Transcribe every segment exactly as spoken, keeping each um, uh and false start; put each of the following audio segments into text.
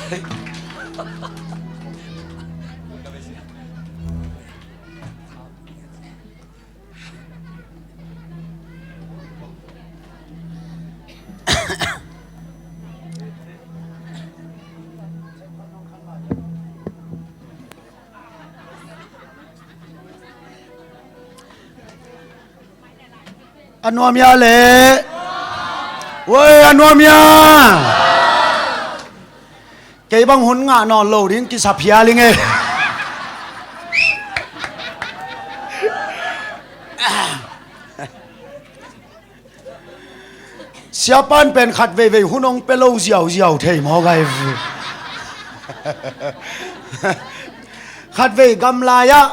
A nuam hia le? Oi, a nuam hia? Kei bang hun ngah nawn lo ding kisap hia ling e. Siapan pen khat veivei hun hong pia lo ziauziau thei maw gai? Khat vei gamlai ah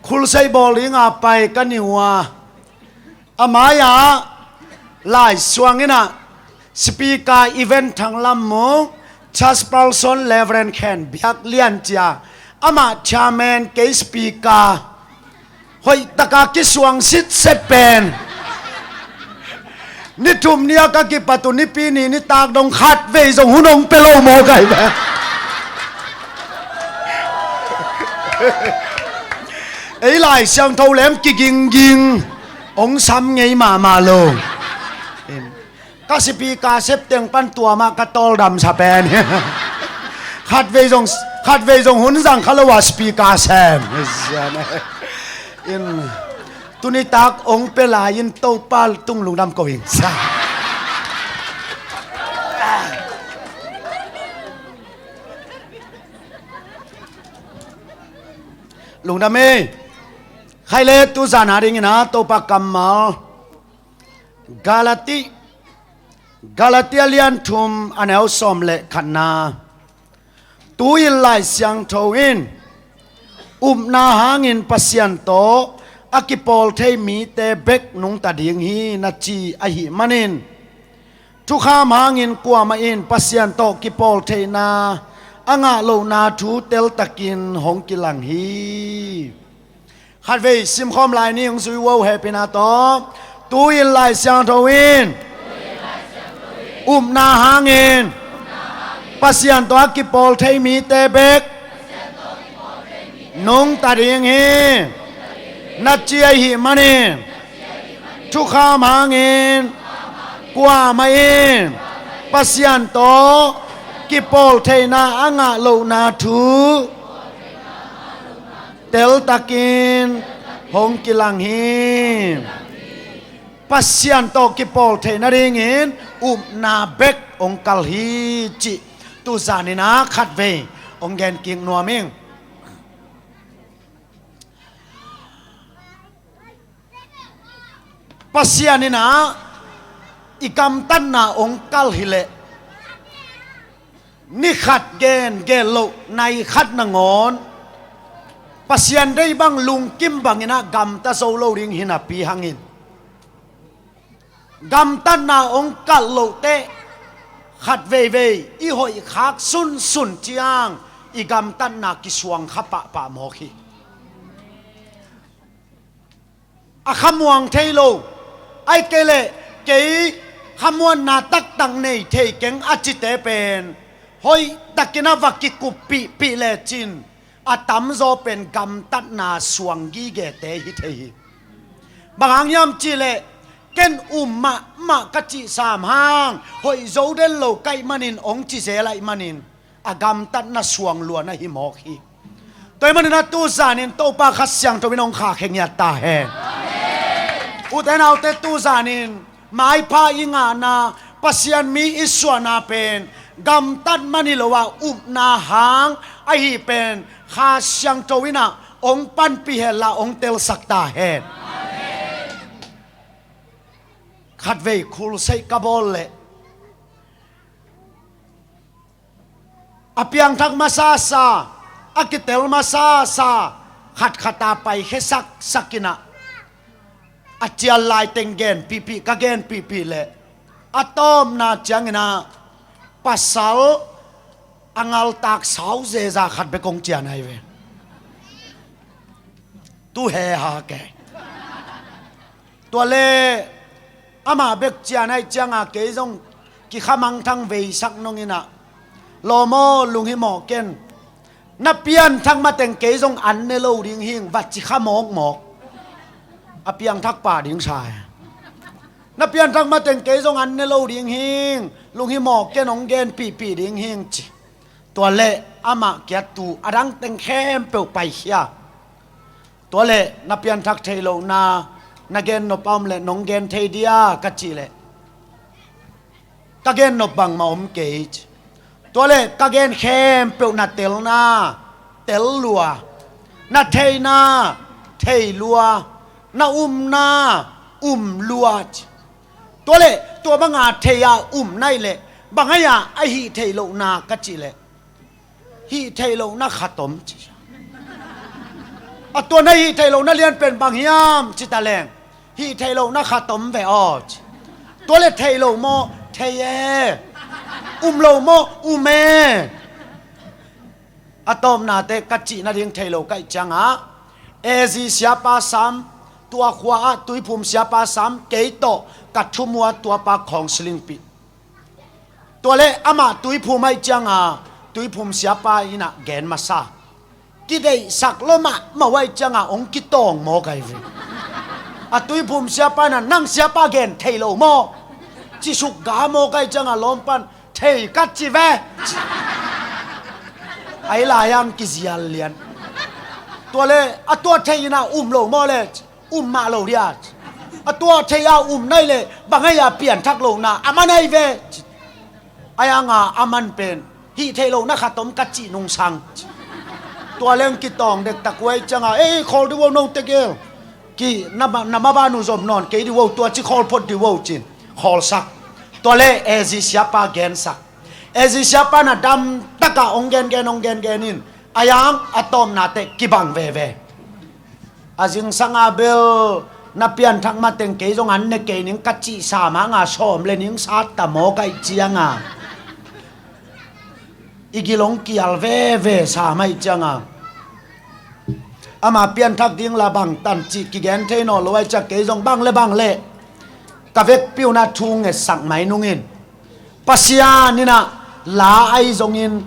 khulsei bawl dinga pai ka niu a, a mai-ah laisuang in ah speaker Event Thanglam Mung, Church Person Reverend Khen Biak Lian cia, amah chairman, kei speaker, hoih taka kisuang sitset pen. Ni thum ni a ka kipat uh nipi ni nitak dong khat vei zong hun hong pia lo maw gai ve. Ei Lai Siangtho lem kigingging, hong sam ngei mahmah lo. Ka sipi ka sep teng pan tua mah ka tawldam sa pen. Khat vei zong, khat vei zong hun zang kha lo a sipi ka sem. In, tuni tak hong pia lai in Topa tung lungdam ko ing. Lungdam e. Khai le tu zan a dingin a Topa kammal. Galati, Galatia lian thum a neu sawm le khatna. Tu-in Lai Siangtho in, upna hangin Pasian tawh a kipawl thei mite bek nungta ding hi na ci ahih manin, thukham hangin kuamah in Pasian tawh kipawl theihna a ngah lohna thu teltakin hong kilang hi. Khatvei simkhawm lai ni, hong zui uh a, hehpihna tawh. Tu-in Lai Siangtho in, upna hangin Pasian tawh a kipawl thei mite bek nungta ding hi na ci ahih manin, thukham hangin kuamah in Pasian tawh kipawl theihna a ngah lohna thu teltakin hong kilang hi. Pasian tawh kipawl theih nadingin upna bek hong kal hi cih tu zanin a khatvei hong gen kik nuam ing. Pasian in a i gamtatna hong kal hileh, ni khat gen gen loh nai khat nangawn Pasian deih bang lungkim bangin a gamta zo lo ding hi napi hangin, gamtatna hong kalh loh teh khat veivei i hoih khak sunsun ciang i gamtatna kisuang kha pahpah mawk hi. A khamuang thei lo, ahih kei leh kei khamuanna taktak nei thei keng a cite pen hoihtakin a va kikuppihpih lecin a tamzaw pen gamtatna suang gigete hi thei hi. Bang hang hiam cihleh, ken um mahmah ka cih sam hang hoih zo den lo ka hih manin hong ci zel ahih manin a gamtatna suang luan ahi mawk hi. Tua ahih manin a tu zanin Topa Kha Siangtho in hong khakhe ngiat ta hen. Ute naute, tu zanin maipha i ngahna, Pasian mi i suahna pen gamtat man hi lo a, upna hang ahi pen Kha Siangtho in a hong panpih hen la hong telsak ta hen. Khatvei khulseih ka bawl leh a piangthak masasa, a kitel masasa, khatkhat a paikhia saksak in a, a cial lai teng genpihpih, ka genpihpih leh a tawpna ciangin a pasal a ngaltak sau zeza khat bek hong cian ahi ve. Tu he ha ke. Tua le amah bek cian ahih cianga kei zong kikhamangthang veisak nong in a, Lawm aw, lunghimawh ken. Na pianthak mateng kei zong an ne lo ding hing, va ci kha mawkmawk. A piangthak pah ding sa e. Na pianthak mateng kei zong an ne lo ding hing, lunghimawh ken, hong genpihpih ding hing ci. Tua leh amah kiat tu a dang teng khempeuh paikhia. Tua leh na pianthak theih lohna na gennop a om leh nong gen thei dia ka cih leh, ka gennop bangmah om kei ci. Tua leh ka gen khempeuh na telna tel lua, na theihna thei lua, na umna um lua ci. Tua leh tua banga thei a um na hih leh bang ahi a, a hih theih lohna ka cih leh, hih theih lohna khat om ci. A tua na hih theih lohna lianpen bang hiam ci ta leng, hih theih lohna khat om ve aw ci. Tua leh theih lo maw? Thei e. Um lo maw? Um e. A tawpna teh ka cih nading thei lo ka hih ciangah, A Z siapa sam, tua khua ah Tuiphum siapa sam, kei tawh ka thumua tuapa counseling pih. Tua leh amah Tuiphum ahih cianga Tuiphum siapa in a gen masa. Kideihsak lua mahmah uh ahih cianga hong kitawng mawk ahi ve. A Tuiphum siapa in a, nang siapa gen thei lo maw? Cisuk ga mawk ahih cianga lawmpan thei ka ci ve. Ahi lai-ang kizial lian. Tua leh a tua thei in a um lo maw leh? Um mah lo dia. A tua thei a um na hih leh bang ahi a, pianthak lohna a man ahi ve. Ahi hanga a man pen hih theih lohna khat om ka cih nungsang. Tua leng kitawng dektak uh ahih cianga, ei, khawl dih uh o, note gel. Ki na ma, na maban uh zom nawn kei dih uh o, tua ci khawl phot dih uh o cin khawlsak. Tua leh A Z siapa gensak. A Z siapa in a damtakah hong gengen, hong gengen in, ahi hang a tawpna teh kibang veve. A zingsanga bel na pianthak mateng kei zong an ne kei ning ka cih sam hanga sawm le ning sat ta mawk ahih cianga, i gil hong kial veve sam ahih cianga, ama pianthak ding la bang tan cih kigen thei nawn lo ahih ciang kei zong bang le bang leh ka vekpi un a thu ngetsak mai nung in. Pasian in a la ahi zongin,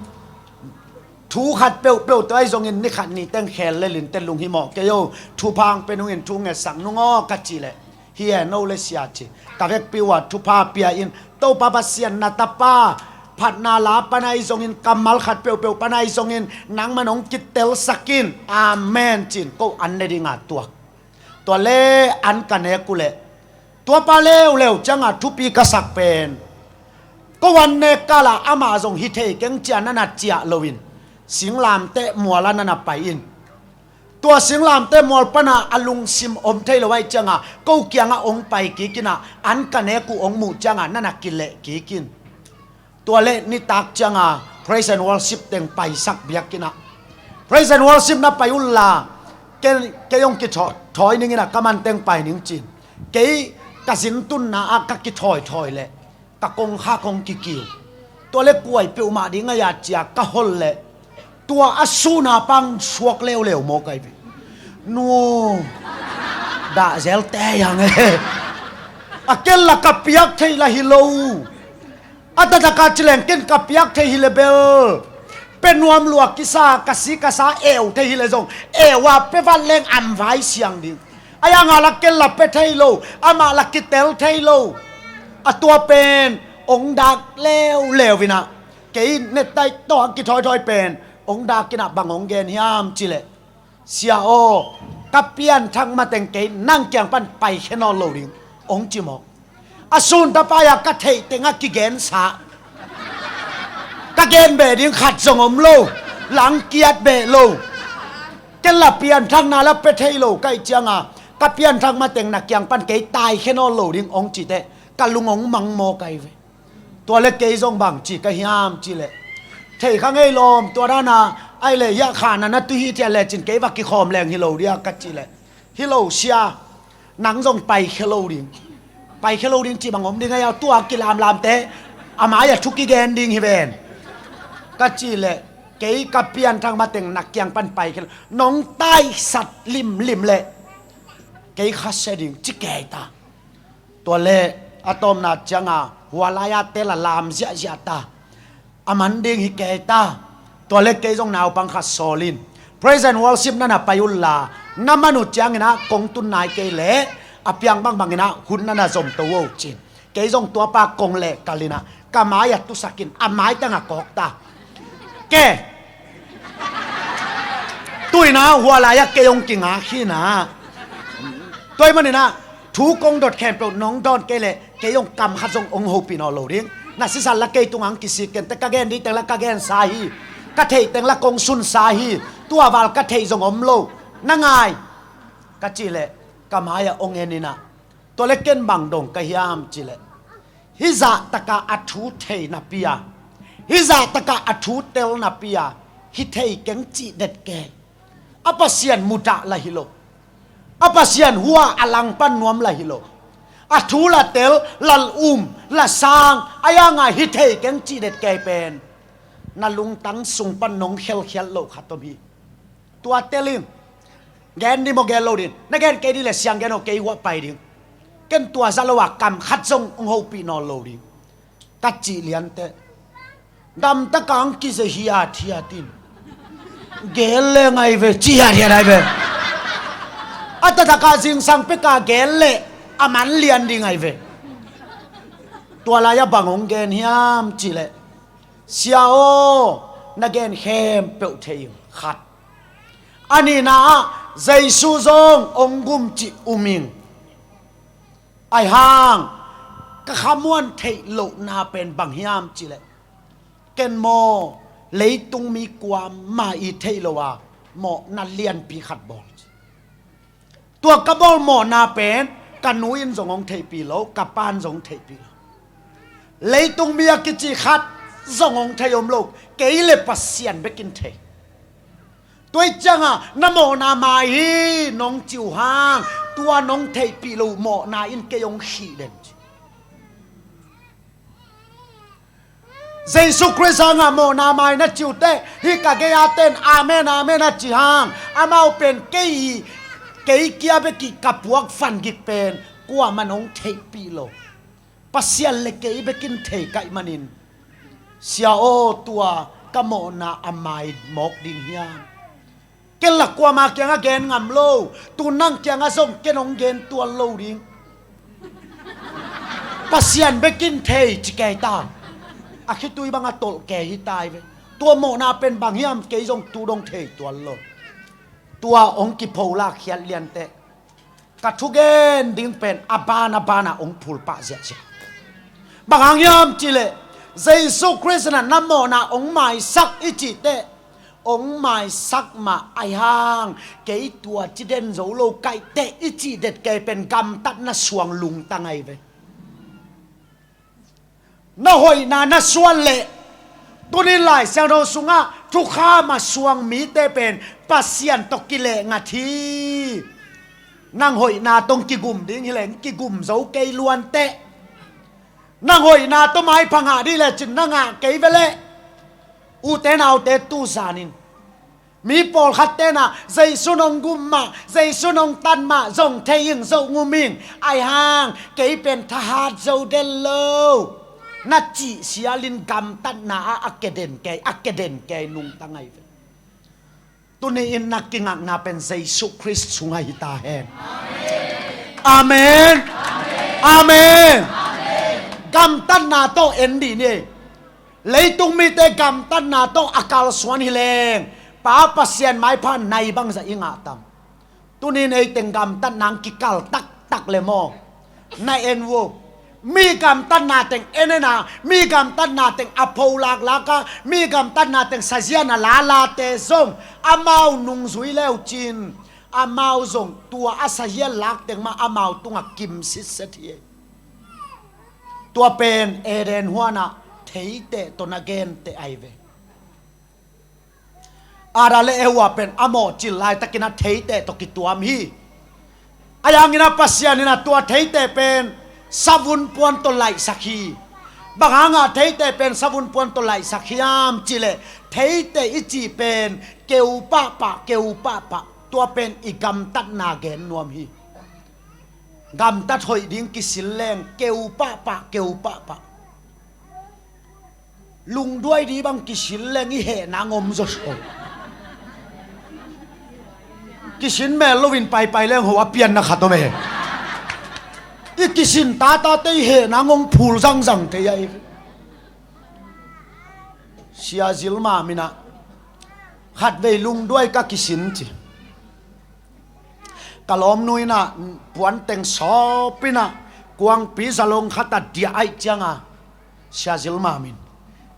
thu khat peuhpeuh tawh ahi zongin ni khat ni teng khel le lin teh lunghimawh kei o, thupha hong pia nung in, thu ngetsak nung aw ka cih leh, hi e, no le sia ci. Ka vekpi uh a thupha pia in, Topa Pasian, na tapa phatna la pan ahi zongin, kammal khat peuhpeuh pan ahi zongin nangman hong kitelsak in, amen cin ko an ne dinga tuak. Tua leh an ka nek uh leh, tuapa leuleu cianga thupi ka sak pen, ko an nek kala amah zong hi thei keng cia na na ciah loin, singlamteh mual a na na pai in. Tua singlamteh mual pana a lungsim om thei lo ahih cianga ko kiangah hong pai kik in a, an ka nek uh hong muh cianga na na kileh kik in. Tua leh nitak cianga praise and worship teng paisak biakinn ah, praise and worship na pai unla, kei, kei hong kithawi, thawi ning in a, ka man teng pai ning cin. Kei ka zin tunna ah ka kithawi thawi leh ka kongkhak hong kikiu. Tua leh kuai peuhmah ding a ya cia ka hol leh, tua a suna pang suak leuleu mawk ahi ve. Nu, dah zelte yang e. A ken la ka piak thei la hi lo. A taktak a ci leng ken ka piak thei hi le bel, pe nuam lua kisa, ka si ka sa eu thei hi le zong, eu a pe vat leng am vai siang ding. A yang a la ken la pe thei lo, amah la kitel thei lo. A tua pen ong dak leuleu in a, kei nettaih tawh a kithawithawi pen ong dak in a, bang ong gen hiam cih leh, Sia aw, ka pianthak mateng kei nang kiang pan paikhia nawn lo ding, ong ci mawk. A sun tapa a ka theih tengah kigensa, ka gen beh ding khat zong om lo, lang kiat beh lo. Ken la pianthakna la pe thei lo ka hih cianga, ka pianthak mateng na kiang pan kei taikhia nawn lo ding ong ci teh, ka lung ong mang mawk ahi ve. Tua leh kei zong bang ci ka hiam cih leh, thei kha ngei lawm, tua dana ahih leh hiah khan a na tui hi thiat lecin kei va kikhawm leng hi lo dia ka cih leh, hi lo sia, nang zong paikhia lo ding, paikhia lo ding cih bang om ding a, tua kilamlamte a mai-ah thu kigen ding hi ven ka cih leh, kei ka pianthak mateng na kiang pan paikhia lo, nong taisat limlim leh kei khasia ding ci kei ta. Tua leh a tawpna cianga hua lai-a tel a lam ziahziah ta. A man ding hi kei ta. Tua le kei zong naupang khat sawl in praise and worship na na pai un la, na man uh ciangin ah kong tun nai kei leh a piang bangbangin ah hun na na zom to uh cin. Kei zong tuapa kong leh kalin ah ka mai a tusak in a maitang a kawk ta. Ke tuina hua lai-ah kei hong kingak hi na. Tua ahih manin ah thu kong dot khempeuh nong dawn kei leh kei hong kam khat zong hong hopih nawn lo ding. Na sisan la kei tungah hong kisik ken teh, ka gen ding teng la ka gensa hi. Ka theih teng la kong sunsa hi. Tua val ka theih zong om lo. Na ngai ka cih leh ka mai-ah hong en in ah, tua le ken bang dong ka hiam cih leh, hih zahtakah a thu thei napi-a, hih zahtakah a thu tel napi-a hi thei keng cih det kei. A Pasian mudah la hi lo. A Pasian hua a langpan nuam la hi lo. A thu la tel, la um, la sang, a yanga hi thei keng cih det kei pen na lungtang sung pan nong khelkhialh loh khat om hi. Tua tel in, gen ding maw gen lo ding? Na gen kei ding leh siang gen aw, kei huah pai ding. Ken tua za lo a kam khat zong hong hopih nawn lo ding ka cih lian teh, damtak a hong kizia hiathiat in, gen le ngai ve ci hiathiat ai ve. A taktak a zingsang pek a gen leh a man lian ding ai ve. Tua lai-ah bang hong gen hiam cih leh, Sia aw, na gen khempeuh thei ing, khat. A nihna ah Jesu zong hong gum cih um ing. Ai hang ka khamuan theih lohna pen bang hiam cih leh, ken maw leitung mi kuamah i theih loh a mawhna lianpi khat bawl ci. Tua ka bawl mawhna pen ka nu in zong hong theihpih lo, ka pa'n zong hong theihpih lo. Leitung mi a kici khat zong hong thei om lo, kei le Pasian bek in thei. Tua ahih ciangah na mawhna mai hi nong ci uh hang, tua nong theihpih loh mawhna in kei hong khih den ci. Jesu Khrist hangah mawhna mai na ci uh teh, hih ka gei-a ten amen, amen a ci hang, amau pen kei, kei kia bek i ka puak fangik pen kuamah in hong theihpih lo. Pasian le kei bek in thei ka hih manin, Sia aw, tua ka mawhna a mai mawk ding hiam? Ken la kuama kiangah gen ngam lo. Tu nang kiangah zong ken hong gen tuan lo ding. Pasian bek in thei ci kei ta. A khitui bangah tolh kei hi tai ve. Tua mawhna pen bang hiam, kei zong tu dong thei tuan lo. Tua hong kipholak khiat lian teh, ka thugen ding pen a ban a banah hong phulpah ziahziah. Bang hang hiam cih leh, Jesu Khrist in ah na mawhna hong maisak i cih teh, hong maisak mah ai hang, kei tua ci den zo lo ka hih teh i cih det kei pen gamtatna suang lungtang ai ve. Na hoihna na suan leh, tuni Lai Siangtho sungah thukham a suang mite pen Pasian tawh kileh ngat hi. Nang hoihna tawh kigum ding hi leng kigum zo kei luan teh. Nang hoihna tawh maipha ngah ding lecin na ngah kei ve leh. Ute naute, tu zanin mi pawlkhat ten ah Jesu nong gum mah, Jesu nong tan mah zong thei ing, zo ngum ing, ai hang kei pen thahat zo den lo, na cih sialin gamtatna ah a keden kei, a keden kei nungta ngai ve. Tuni in na kingakna pen Jesu Khrist sungah hi ta hen. Amen. Amen. Gamtatna tawh en dih ni. Leitung mite gamtatna tawh a kalsuan hi leng, Pa Pasian maipha nai bangzah i ngah tam? Tunin ei teng gamtatna ang kikal taktak le maw? Na en uh. Mi gamtatna teng en en a, mi gamtatna teng a pho laklak a, mi gamtatna teng sazian a lalate zong amau nungzui leu cin, amau zong tua a sazian lak teng mah amau tungah kim sitset hi. Tua pen Eden huanah theiteh tawh na genteh ai ve. Adam le Eva pen a mawhcil laitakin a theiteh tawh kituam hi. A yangin a Pasian in a tua theiteh pen savun puan tawh laihsak hi. Bang hangah theiteh pen savun puan tawh laihsak hiam cihleh, theiteh i cih pen keu pahpah, keu pahpah, tua pen i gamtatna gen nuam hi. Gamtat hoih ding kisil leng keu pahpah, keu pahpah. Lungduai ding bang kisin leng i hehna ngom zaw so. Kisin mel loin paipai leng ho a pianna khat om e. I kisin tatate i hehna ngom phul zangzang thei a i. Sia Zilma minah khatvei lungduai ka kisin ci. Ka lawmnu inah puanteng sawp inah kuangpi zalong khat a diah aih cianga Sia Zilma min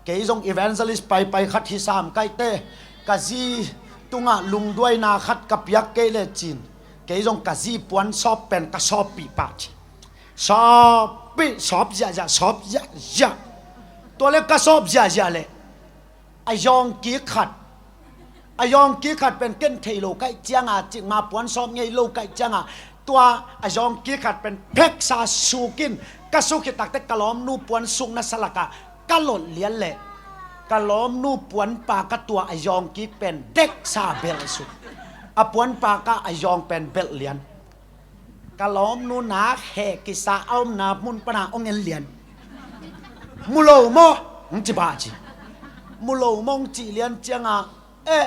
kei zong evangelist paipai khat hi sam kaite, ka zi tungah lungduaina khat ka piak kei le cin kei zong ka zi puan sawp pen ka sawppih pah ci. Sawppih, sawp ziahziah, sawp ziahziah. Tua le ka sawp ziahziah le a zawng kik khat, a zawng kik khat pen ken thei lo kaih cianga, cikma puan sawp ngei lo kaih cianga tua a zawng kik khat pen pheksa sukin ka suk hi takte ka lawmnu puan sukna salaka ka lot lian le ka lawmnu puanpa ka tua a zawng kik pen deksa belh suk. A puanpa ka a zawng pen belh lian. Ka lawmnu nak heh kisa a omna mun pana ong en lian. Mu lo maw? Ong ci pah ci. Mu lo maw ong cih lian cianga eh,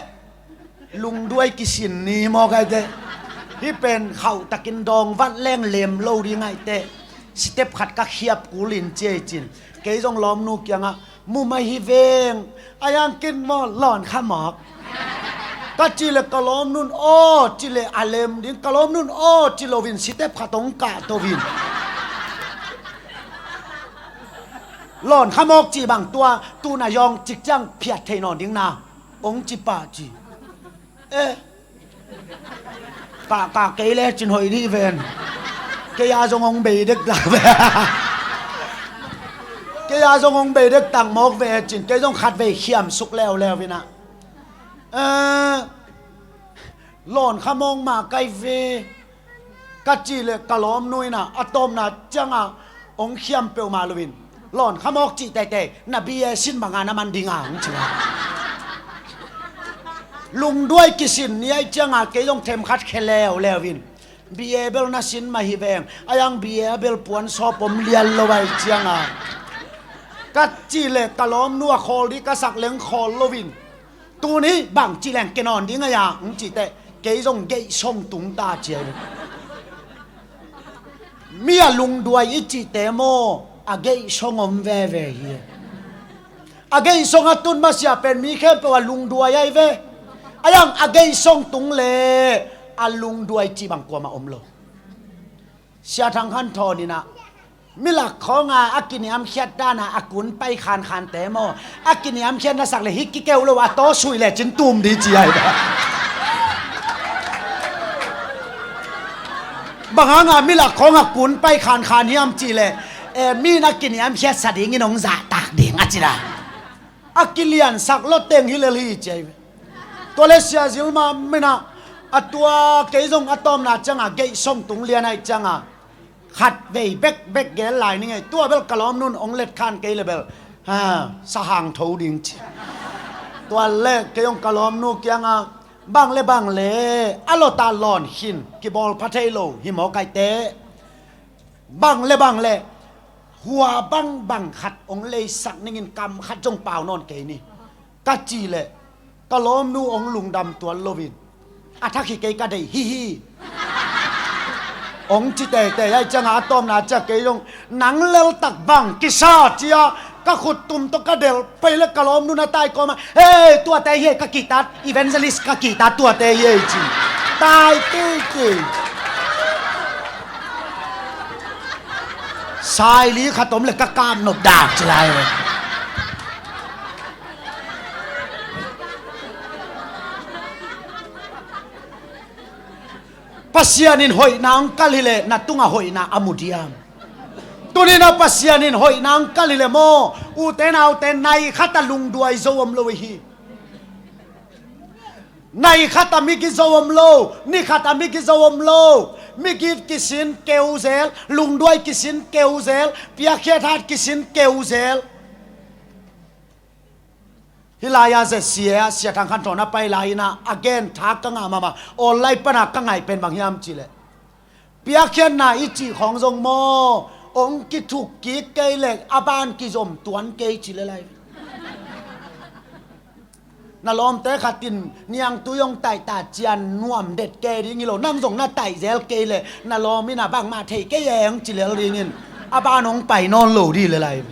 lungduai kisin ni maw kaite. Hih pen khauhtakin dawng vat leng lem lo ding aite. Sitep khat ka khiap kulin ci ei cin kei zong lawmnu kiangah mu mai hi veng. A yangkin maw lawn kha mawk. Ka cih le ka lawmnun aw cih le a lem ding, ka lawmnun aw cih loin sitep khat ong kah toin. Lawn kha mawk cih bang tua tuna zawng cik ciang phiat thei nawn ding na ong ci pah ci. Eh, kahkah kei le cin hoih dih ven. Kei a zong hong bei dek tak ve. Kei a zong hong bei dek tak mawk ve cin kei zong khatvei khiam suk leuleu inah eh, lawn kha mawk mah kai ve. Ka cih le ka lawmnu inah a tawpna cianga ong khiam peuhmah loin lawn kha mawk cih teitei na B A sin banga na man dinga ong ci a. Lungduai kisin ni aih cianga kei zong themkhat khe leuleu in B A bel na sin mah hi veng. A yang B A a bel puan sawp om lian lo aih cianga ka cih le ka lawmnu a khawl dih ka sak leng khawl loin tuni bang ci leng ke nawn ding a ya ong cite kei zong geih song tung ta ci a. Mi a lungduai i cihte maw a geih song om veve hi. A geih song a tun masiah pen mi khempeuh a lungduai ahi ve. A yang a geih song tung le a lungduai cih bang kuamah om lo. Sia Thang Khan Thawn inah milak khawnga a kiniamkhiat dana a kun pai khankhante maw a kiniamkhiat na sak le hi kikeu lo a taw suih le cin tum di ci ahi ba. Bang hanga milak khawnga kun pai khankhan hiam cih le eh, mi na kiniamkhiat sa dingin hong zahtak ding a cina. A kiliansak loteng hi lel hi ci ahi ve. Tua le Sia Zilma minah a tua kei zong a tawpna cianga geih song tung lian aih cianga khatvei bekbek gel lai ni ngei tua bel ka lawmnun ong let khan kei le bel ha, sahang tho ding ci. Tua le kei zong ka lawmnu kianga bang le bang le a lota lawn khin kibawl pha thei lo hi maw kaite. Bang le bang le hua bangbang khat ong leisak ningin kam khat zong pau nawn kei ni. Ka cih le ka lawmnu ong lungdam tuan loin a thak hi kei ka deih hi hi. Ong ci teitei aih cianga a tawpna cia kei zong nang leltak bang kisa cia ka khut tum tawh ka delh pai le ka lawmnun a tai kawma hei tuate hi ei ka kihtat evangelist ka kihtat tuate hi ei ci. Tai teitei. Saili khat om le ka kap nop dak ci lai. Pasian in hoihna ang kal hileh na tungah hoihna a mu diam? Tuni na Pasian in hoihna ang kal hileh maw ute naute nai khat a lungduai zo om lo hi. Nai khat a migi zo om lo, ni khat a migi zo om lo. Migi kisin keu zel, lungduai kisin keu zel, piakkhiat hat kisin keu zel. Hih lai-a Z C A ah Sia Thang Khan Thawn a pai lai-in ah a gen tha ka ngah mahmah, online pan a ka ngaih pen bang hiam cihleh, piakkhiatna i cih khawng zong maw, hong kithuk kik kei leh a ban kizom tuan kei ci le lai. Na lawmte khat in niangtui hong taih ta ciang nuam det kei ding hi lo, nang zong na taih zel kei leh na lawm in a bangmah thei kei eng ci lel dingin a ban hong pai nawn lo ding lel lai.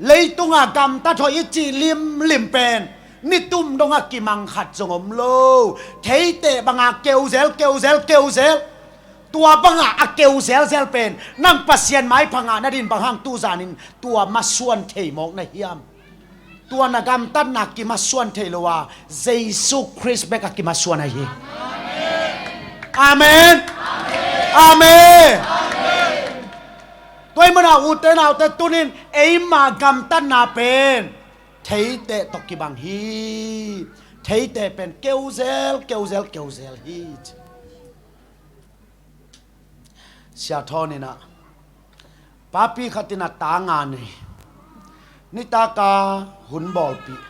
Leitungah gamtat hoih i cih limlim pen nitum dongah kimang khat zong om lo. Theiteh bangah keu zel, keu zel, keu zel. Tua bangah a keu zelzel pen nang Pasian maipha ngah nadin bang hang tuzanin tua masuan thei mawk na hiam? Tua na gamtatna kimasuan thei lo a, Jesu Khrist bek a kimasuan ahi. Amen. Amen. Tua ahih manin ute naute, tunin eima gamtatna pen theiteh tawh kibang hi. Theiteh pen keu zel, keu zel, keu zel hi. Sia Thawn in ah, papi khat in a ta nga nei. Nitak a hun bawlpih.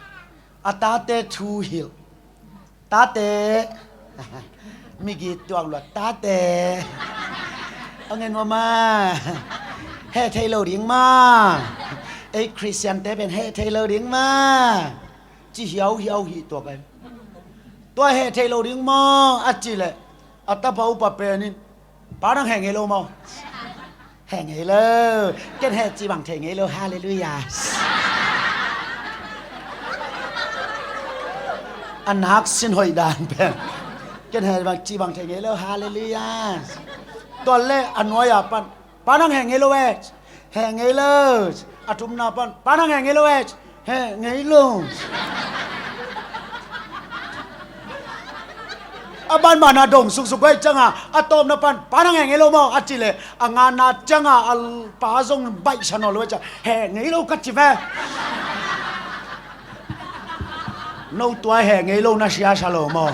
A tate thu hilh. Tate. Migit tuak luat. Tate. Hong en maw ma. Heh thei lo ding maw. Ei Khristiante pen heh thei lo ding maw. Ci hiauhiau hi tuak ai. Tua heh thei lo ding maw a cih leh a tapa upa pen in, "Pa, nang heh ngei lo maw?" "Heh ngei lo. Ken heh cih bang thei ngei lo. Halleluiah." A nak sin hoih dan pen, "Ken heh bang cih bang thei ngei lo. Halleluiah." Tua leh a nuai-a pan, "Pa, nang heh ngei lo eh." "Heh ngei lo." A thumna pan, "Pa, nang heh ngei lo eh." "Heh ngei lo." A banban a dong suksuk bai ciangin a tawpna pan, "Pa, nang heh ngei lo maw?" a cih leh a ngana ciangin a pa zong baihsa nawn lo bai ciang, "Heh ngei lo ka ci ve." No tua heh ngei lo na siasa lo maw?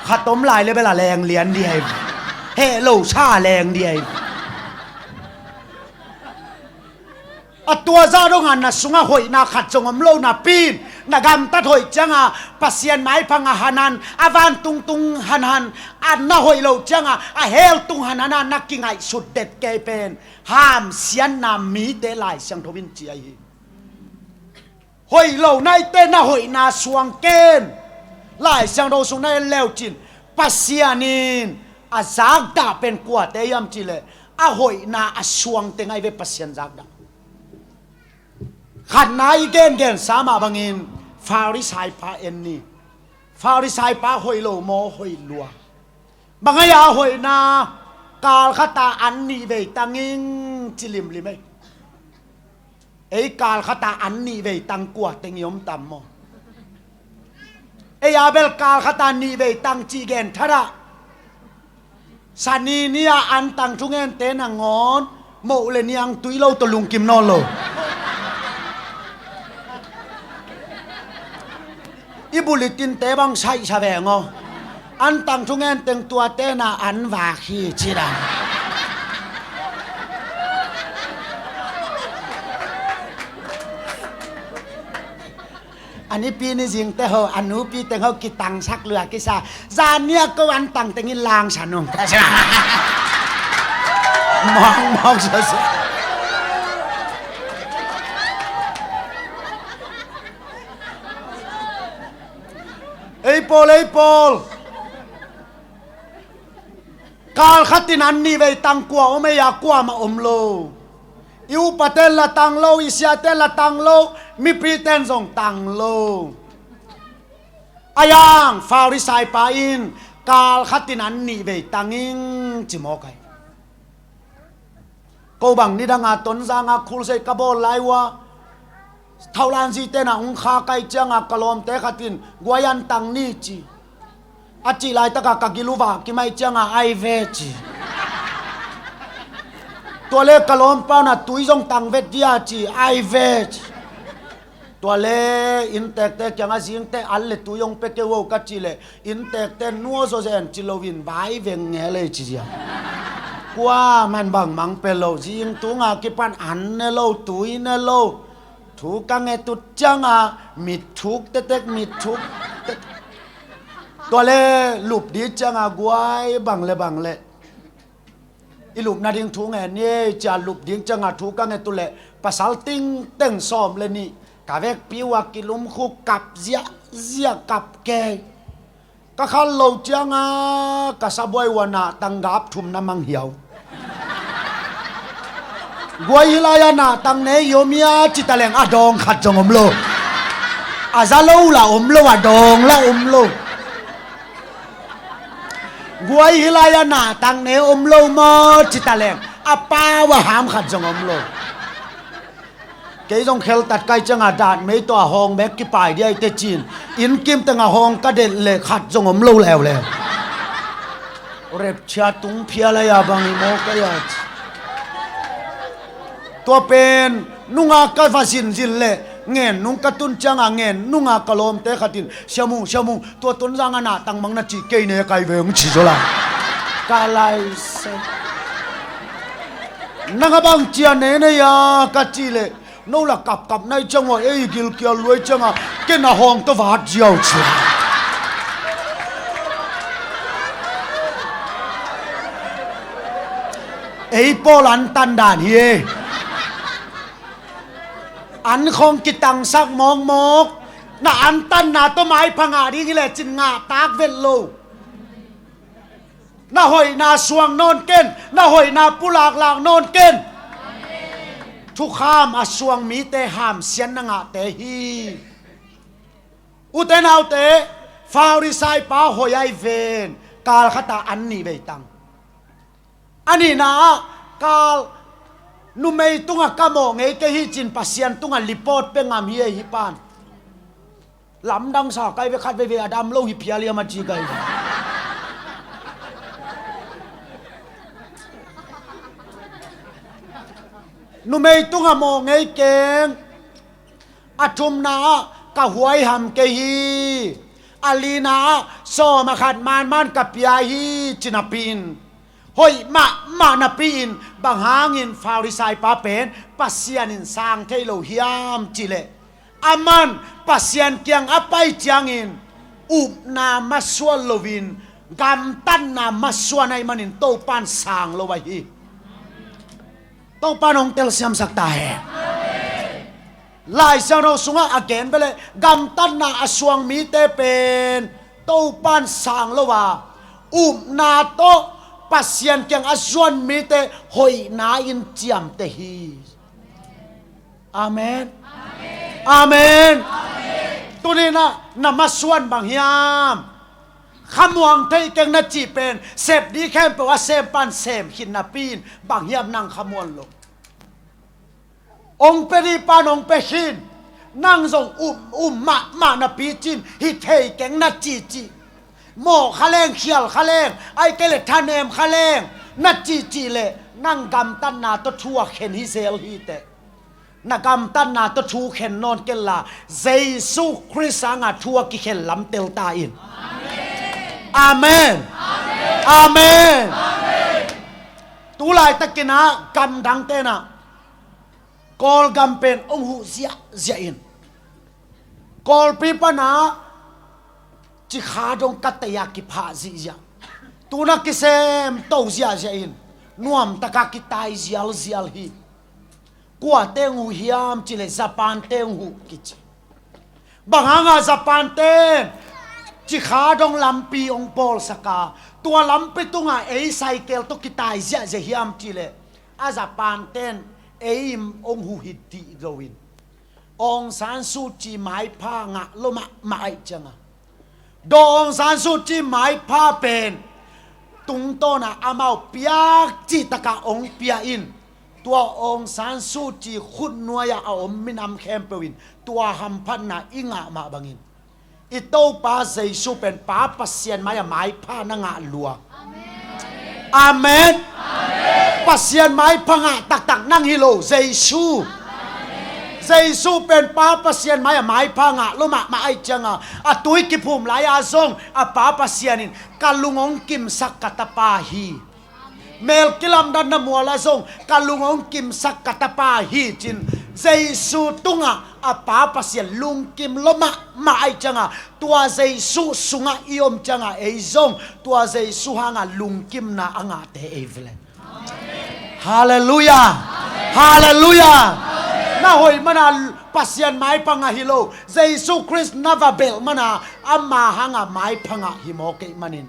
Khat om lai leh bel a leng lian ding hi. Heh lo sa leng ding hi. A tua zah dongin na sungah hoihna khat zong om lo napi-in, na gamtat hoih ciangin Pasian maipha ngah hanhan, a vantung tung hanhan, a na hoih loh ciangin a hell tung hanhan a na kingaihsut det kei pen hamsiatna mite Lai Siangtho in ci ahi hi. Hoih lo naite na hoihna suang ken. Lai Siangtho sung na en leu cin, Pasian in a zakdah pen kuate hiam cih leh a hoihna a suangte ngai ve, Pasian zakdah. Khatna i gengensa mah bangin Farisai pa en ni. Farisai pa hoih lo maw, hoih lua? Bang a hia a hoihna? Kal khat a an nih vei tang ing ci limlim ei. Ei kal khat a an nih vei tang kua teng i om tam maw? Ei a bel kal khat a nih vei tang cih gen thadah. Sani ni-a an tang thungente nangawn moh le niangtui lo tawh lungkim nawn lo. I bulletin-te bang saihsa veng aw. An tang thungen teng tuate na an vak hi ci dan. A nipi ni zingte ho, a nupi teng ho kitangsak lua kisa. Zan ni-a ko an tang teng in langsa nung. Mawngmawng sasa. Ei pawl, ei pawl. Kal khat in an nih vei tang kua om ei a, kuamah om lo. I upaten la tang lo, i siaten la tang lo, mipiten zong tang lo. A yang Farisai pa in kal khat in an nih vei tang ing ci mawk ai. Ko bang nidanga Tonzanga khulsei ka bawl lai uh a, thaulanzite na ung kha kai cianga ka lawmte khat in guai an tang ni ci. A cih laitaka ka gil uh vak kimai cianga ai ve ci. Tuale ka lawmpa na tui zong tang vet dia ci, ai ve ci. Tuale inntekte kiangah zingte an le tui hong pia kei uh o ka cih leh, inntekte nuazaw zen ci loin vai veng nge lei ci zia. Kuaman bangmang pe lo, zing tunga kipan an ne lo, tui ne lo. Thu ka nget uh ciangah mit thuk tektek, mit thuk tek. Tuale lup ding ciangah guai bang le bang le. I lup nading thu ngen ni ei cia lup ding ciangah thu ka nget uh leh pasal tingteng sawm le nih Ka vekpi uh a kilumkhuk, kap ziahziah, kap kei. Ka khat lo cianga ka sabuai uh a nahtang gap thum na mang hiau. Guai, hih lai-ah nahtang ne i om hia ci taleng a dawng khat zong om lo. A za lo la om lo, a dawng la om lo. Guai, hih lai-ah nahtang ne om lo maw ci taleng a pau a ham khat zong om lo. Kei zong kheltat kai cianga datmei tawh a hawng bek kipai dia i tecin, inn kim tengah hawng ka delh leh khat zong om lo leuleu. Repchia tung phial a, a bang hi maw ka ya. Tua pen nunga ka va zinzin leh ngen nung ka tun cianga ngen nunga ka lawmte khat in, "Sia Mung, Sia Mung, tua Tonzang a nahtang mang na cih kei ne kai veng," ci zaw la. Ka lai se. "Nang a bang cia ne nei a?" ka cih leh, "No la kapkap nai ciang ua ei gilkial luai cianga ken a hawng tawh vat ziau," ci. Ei pawl antan dan hi e. An khawng kitangsak mawkmawk. Na antanna tawh maipha ngah ding hi lecin ngah tak vet lo. Na hoihna suang nawn ken, na hoihna pulaklak nawn ken. Thukham a suang mite hamsiat na ngahte hi. Ute naute, Pharisai pa hoih ai ven, kal khatah an nih vei tang. A nihna ah, kal numei tungah ka mawh ngei kei hi cin Pasian tungah lipawt pia ngam hi ei, hih pan. Lamdang sa kai ve, khat veivei a dam lo hi phial hiam a ci kai ve. Numei tungah mawh ngei keng. A thumna ah ka huaiham kei hi. A lina ah sawm a khat manman ka pia hi ci napi-in, hoih mahmah napi-in, bang hangin Pharisai pa pen Pasian in sang thei lo hiam cih leh, aman Pasian kiang a pai ciangin upna masuan loin gamtatna masuan ahih manin Topan sang lo ahi hi. Topan hong telsiamsak ta hen. Lai Siangtho sungah a gen bek leh gamtatna a suang mite pen Topan sang lo a, upna tawh Pasian kiang a zuan mite hoihna in ciamteh hi. Amen. Amen. Tuni-in ah na masuan bang hiam? Khamuang thei keng na cih pen sep ding khempeuh a sempan sem khin napi-in, bang hiam nang khamuan lo? Hong pia ding pan hong pia khin. Nang zong um, um mahmah napi cin hi thei keng na cihcih, mawh kha leng, khial kha leng, ahih kei leh thanem kha leng na cihcih leh nang gamtatna tawh thu a khen hi zel hi teh. Na gamtatna tawh thu khen nawn kenla, Jesu Khrist sangah thu a kikhen lam tel ta in. Amen. Amen. Tu laitakin ah gamdang tenah Kawlgam pen hong huh ziahziah in, Kawlpi panah cikha dong ka tei-a kiphah zihziah, tuna kisem to ziahziah in, nuamtaka kitai zialzial hi. Kuate hong huh hiam cih leh Japan-te hong huh kici. Bang hanga Japan-ten cikha dong lampi hong bawlsak a, tua lampi tungah ei cycle tawh kitai ziahziah hiam cih leh, a Japan-ten ei hong huh hi dih loin, Aung San Suu Kyi maipha ngah lua mahmah ahih cianga, Daw Aung San Suu Kyi maipha pen tungtawna amau piak cihtakah hong pia in, tua Aung San Suu Kyi khutnuai-ah a om minam khempeuh in tua hamphatna i ngah mah bangin, i Topa Jesu pen Pa Pasian mai-ah maipha na ngah lua. Amen. Pasian maipha ngah taktak nang hi lo, Jesu. Jesu pen Pa Pasian mai-ah maipha ngah lua mahmah ahih cianga, a tui kiphum lai-a zong a Pa Pasian in, "Ka lung hong kimsak ka tapa hi." Mel kilamdanna mual-ah zong, "Ka lung hong kimsak ka tapa hi," ci-in Jesu tungah a Pa Pasian lungkim lua mahmah ahih cianga, tua Jesu sungah i om cianga ei zong tua Jesu hanga lungkimna a ngahte ei ve leh. Halleluiah. Halleluiah. Na hoih mana Pasian maipha ngah hi lo, Jesu Khrist na va belh mana ama hanga maipha ngah hi maw kei manin.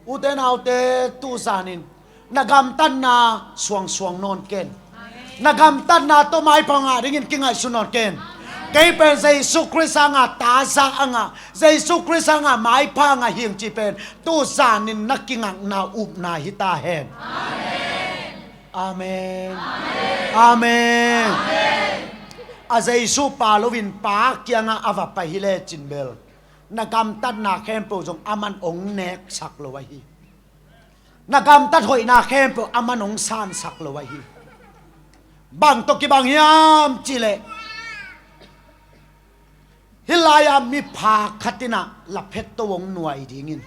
Ute naute, tuzanin na gamtatna suangsuang nawn ken. Na gamtatna tawh maipha ngah dingin kingaihsun nawn ken. Kei pen Jesu Khrist hanga taza a ngah, Jesu Khrist hanga maipha ngah hing ci pen tuzanin na kingakna upna hi ta hen. Amen. Amen. A Jesu pa loin pa kiangah a va pai hi lecin bel na gamtatna khempeuh zong aman ong neksak lo ahi. Na gamtat hoihna khempeuh aman ong sansak lo ahi. Bang tawh kibang hiam cihleh, hih lai-ah miphak khat in ah laphetto ong nuai dingin,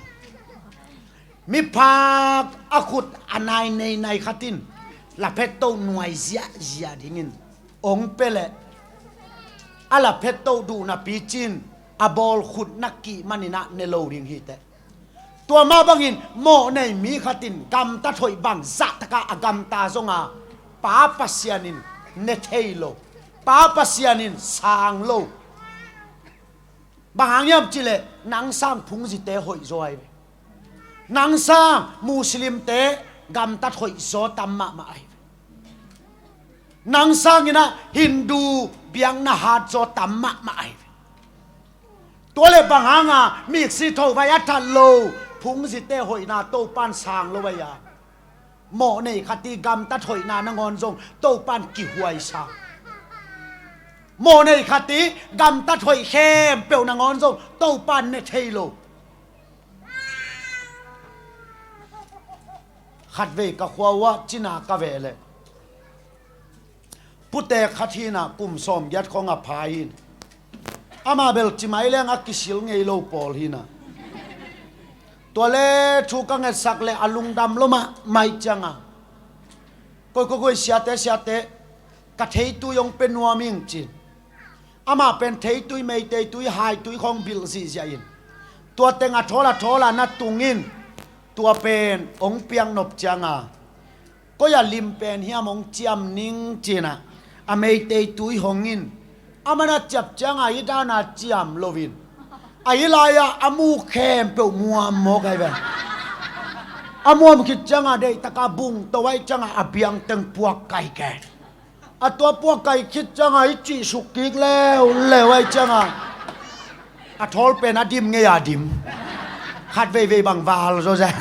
miphak a khut a nai neinai khat in laphetto nuai ziahziah dingin ong pia leh, a laphetto duh napi cin a bawl khut na kih manin ah ne lo ding hi teh. Tua mah bangin mawhnei mi khat in gamtat hoih bang zahtaka a gamta zonga Pa Pasian in ne thei lo, Pa Pasian in sang lo. Bang hang hiam cihleh nang sang phungzite hoih zaw ahi ve. Nang sang Muslimte gamtat hoih zaw tam mahmah ahi ve. Nang sang in ah Hindu biakna hat zaw tam mahmah ahi ve. Tua leh bang hanga miksi thovai a that lo phungzite hoihna Topan sang lo ahi a, mawhnei khat i gamtat hoihna nangawn zong Topan kihuaisa. Mawhnei khat i gamtat hoih khempeuh nangawn zong Topan ne thei lo. Khatvei ka khua uh ah cina ka veh leh, putek khat hi in ah, kum sawmgiat khong a pha hi in. Amah bel cimai leng a kisil ngei lo pawl hi in ah. Tua le thu ka ngetsak leh a lungdam lo mahmah ih cianga, koi koi koi, siate siate, ka theitui ong pia nuam ing ci in. Amah pen theitui, Meitei tui, hai tui khong bilh zihziah in, tua teng a thawl a thawl a na tung in, tua pen ong piak nop cianga, koi a lim pen hiam ong ciam ning ci in ah, a Meitei tui hong in, aman a ciap cianga hih dana ciam lo in, a hih lai-ah a mu khempeuh muam mawk ahi ve. A muam khit cianga deihtaka bungto ahih cianga a biang teng puak kai ken. A tua puak kai khit cianga hih cih suk kik leuleu ahih cianga, a thawl pen a dim ngei a dim. Khat veivei bang val zaw zen.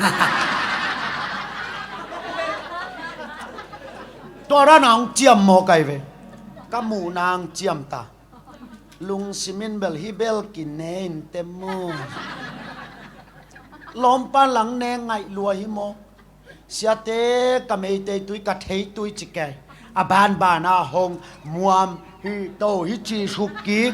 Tua dana ong ciam mawk ahi ve. Ka muhna ong ciam ta. Lungsim in bel hih bel kine in te mu. Lawmpan lang ne ngaih lua hi maw? Siate, ka Meitei tui, ka theitui ci kei. A banbana hong muam hih to hih cih suk kik.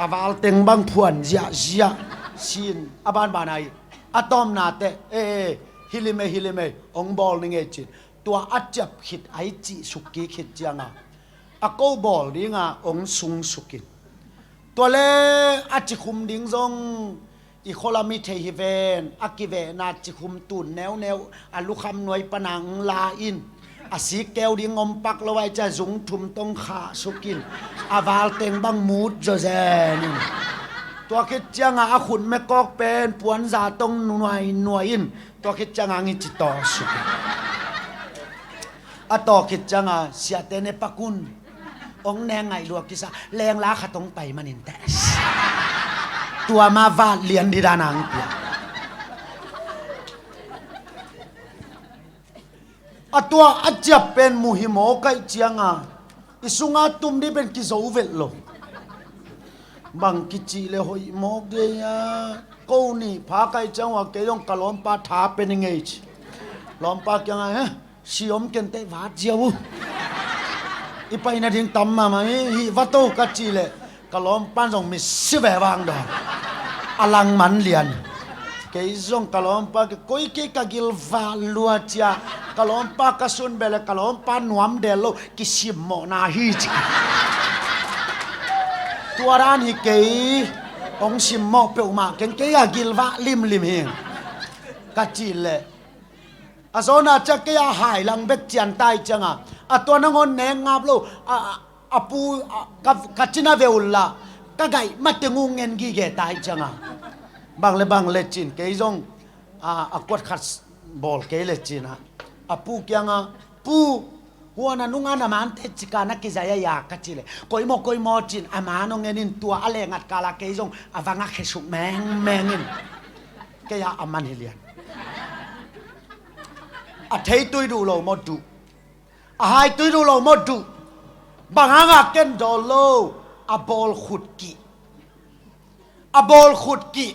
A val teng bang phuan ziahziah sin. A banbana hi. A tawpna teh, e, e, hi lim e, hi lim e, ong bawl ning e ci in. Tua a ciap khit a hih cih suk kik khit cianga, a ko bawl dinga ong sung suk in. Tua le a cikhum ding zong i khualam i thei hi ven, a kivehna cikhum tun neuneu a lukham nuai pana ong la in, a sik keu ding om pak lo ahih ciang zung thum tong khah suk in, a val teng bang mut zawzen in. Tua khit cianga a khut mekawk pen puanza tong nuai nuai in, tua khit cianga ngi ci tawh suk in. A tawh khit cianga, siate ne pak un. Ong ne ngaih lua kisa, lengla khat ong pai manin teh. Tua mah vat lian dih dan ang pia. A tua a ciap pen mu hi mawk ahih cianga, i sunga tum dih pen kizo velh lo. Bang kici le hoih mawk dih a, ko nih pha kai ciang ua kei zong ka lawmpa tha pe ning ei ci. Lawmpa kiangah, he, si om ken teh vat ziau uh. I pai nading tam mahmah hi, hih va to ka cih leh, ka lawmpan zong misi ve vang dawn. A langman lian. Kei zong ka lawmpa kiang, koi kei ka gilvah lua ciah, ka lawmpa ka sun beh leh ka lawmpa nuam del lo, kisimmawhna hi ci. Tua dan hi kei, hong simmawh peuhmah keng, kei a gilvah limlim hi, ka cih leh, a zawna ciah kei a hai lang bek cian ta ih cianga, a tua nangawn nek ngap lo, a, a, A pu, a, ka, ka cina ve unla, ka gaih mateng uh ngen gige ta hi cianga. Bang le bang le cin, kei zong, a, a kuat khat bawl kei le cina. A pu kianga, pu, huana nunga na mante cika na kizai a ya ka ci le. Koimaw, koimaw cin, a man hong ngenin tua, a lengat kala kei zong, a vanga khesuk mengmengin. Kei a a man hi lian. A theitui duh lo maw duh. A haitui duh lo maw duh. Bang hanga ken dawl lo. A bawl khut kih. A bawl khut kih.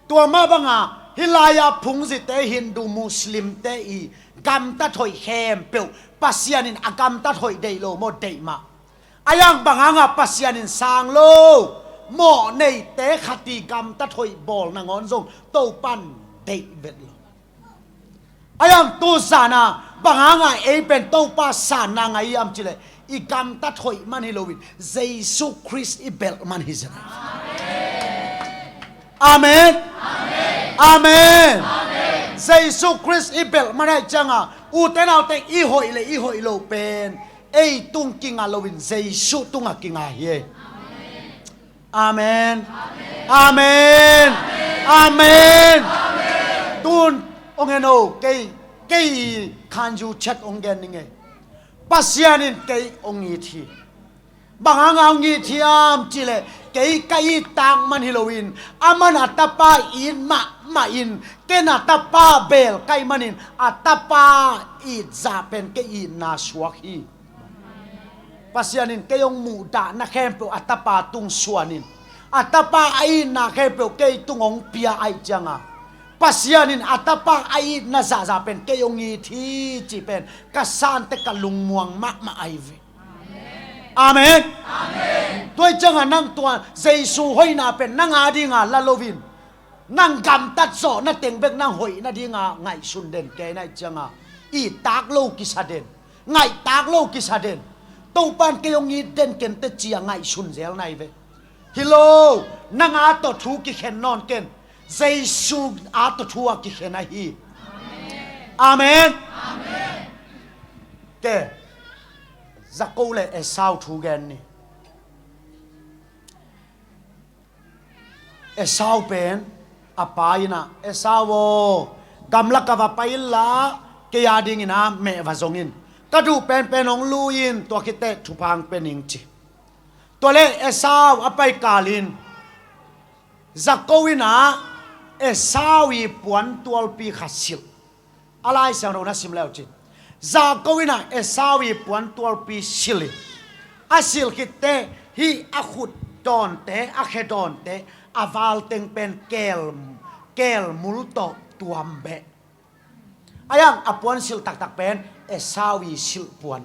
Tua mah banga hih lai-a phungzite Hindu Muslimte i gamtat hoih khempeuh Pasian in a gamtat hoih deih lo maw deih mah. A yang bang hanga Pasian in sang lo. Mawh neite khat i gamtat hoih bawl nangawn zong Topan deih vet lo. A yang tu zana bang hanga ei pen Topa sanna ngai hiam cileh i gamtat hoih man hi loin Jesu Khrist i belh man hi zia. Amen. Amen. Jesu Khrist i belh man aih cianga ute naute i hoih le i hoih lo pen ei tung kinga loin Jesu tunga kinga hi. Amen. Amen. Amen. Tun ong en o, kei, kei khanzu chet ong gen ning e. Pasian in kei ong it hi. Bang hanga ong it hiam cileh kei ka it tak man hi loin aman a tapa it mahmah in ken a tapa beel kaih manin a tapa it zah pen kei itna suak hi. Pasian in kei hong muhdahna khempeuh a tapa tung suanin a tapa a itna khempeuh kei tung hong pia aih cianga Pasian in a tapa a itna zahzah pen kei hong it hi ci pen ka sante ka lungmuang mahmah ahi ve. Amen. Tua aih cianga nang tua Jesu hoihna pen nang a dinga la loin nang gamtat zawh na teng bek nang hoih nadinga ngaihsun den kei na aih cianga i tak lo kisa den. Ngaih tak lo kisa den. Topan kei hong it den kente cia ngaihsun zel nai ve. Hi lo, nang a tawh thu kikhen nawn ken. Jesu a tawh thu a kikhen ahi. Amen. Ke, Jakob le Esau thu gen ni. Esau pen a pa inah, Esau aw, gamlak a va pai inla kei a dingin a meh va zong in, ka duh penpen hong lu in, tua khit teh thupha hong pia ning ci. Tua leh Esau a pai kalin Jakob inah Esau i puan tualpi khat silh. A Lai Siangtho na sim leu cin, Jakob inah Esau i puan tualpi silh in, a silh khit teh hih a khut dawnte, a khe dawnte, a valteng pen keel, keel mul tawh tuam beh. A yang a puan silh taktak pen Esau i silh puan.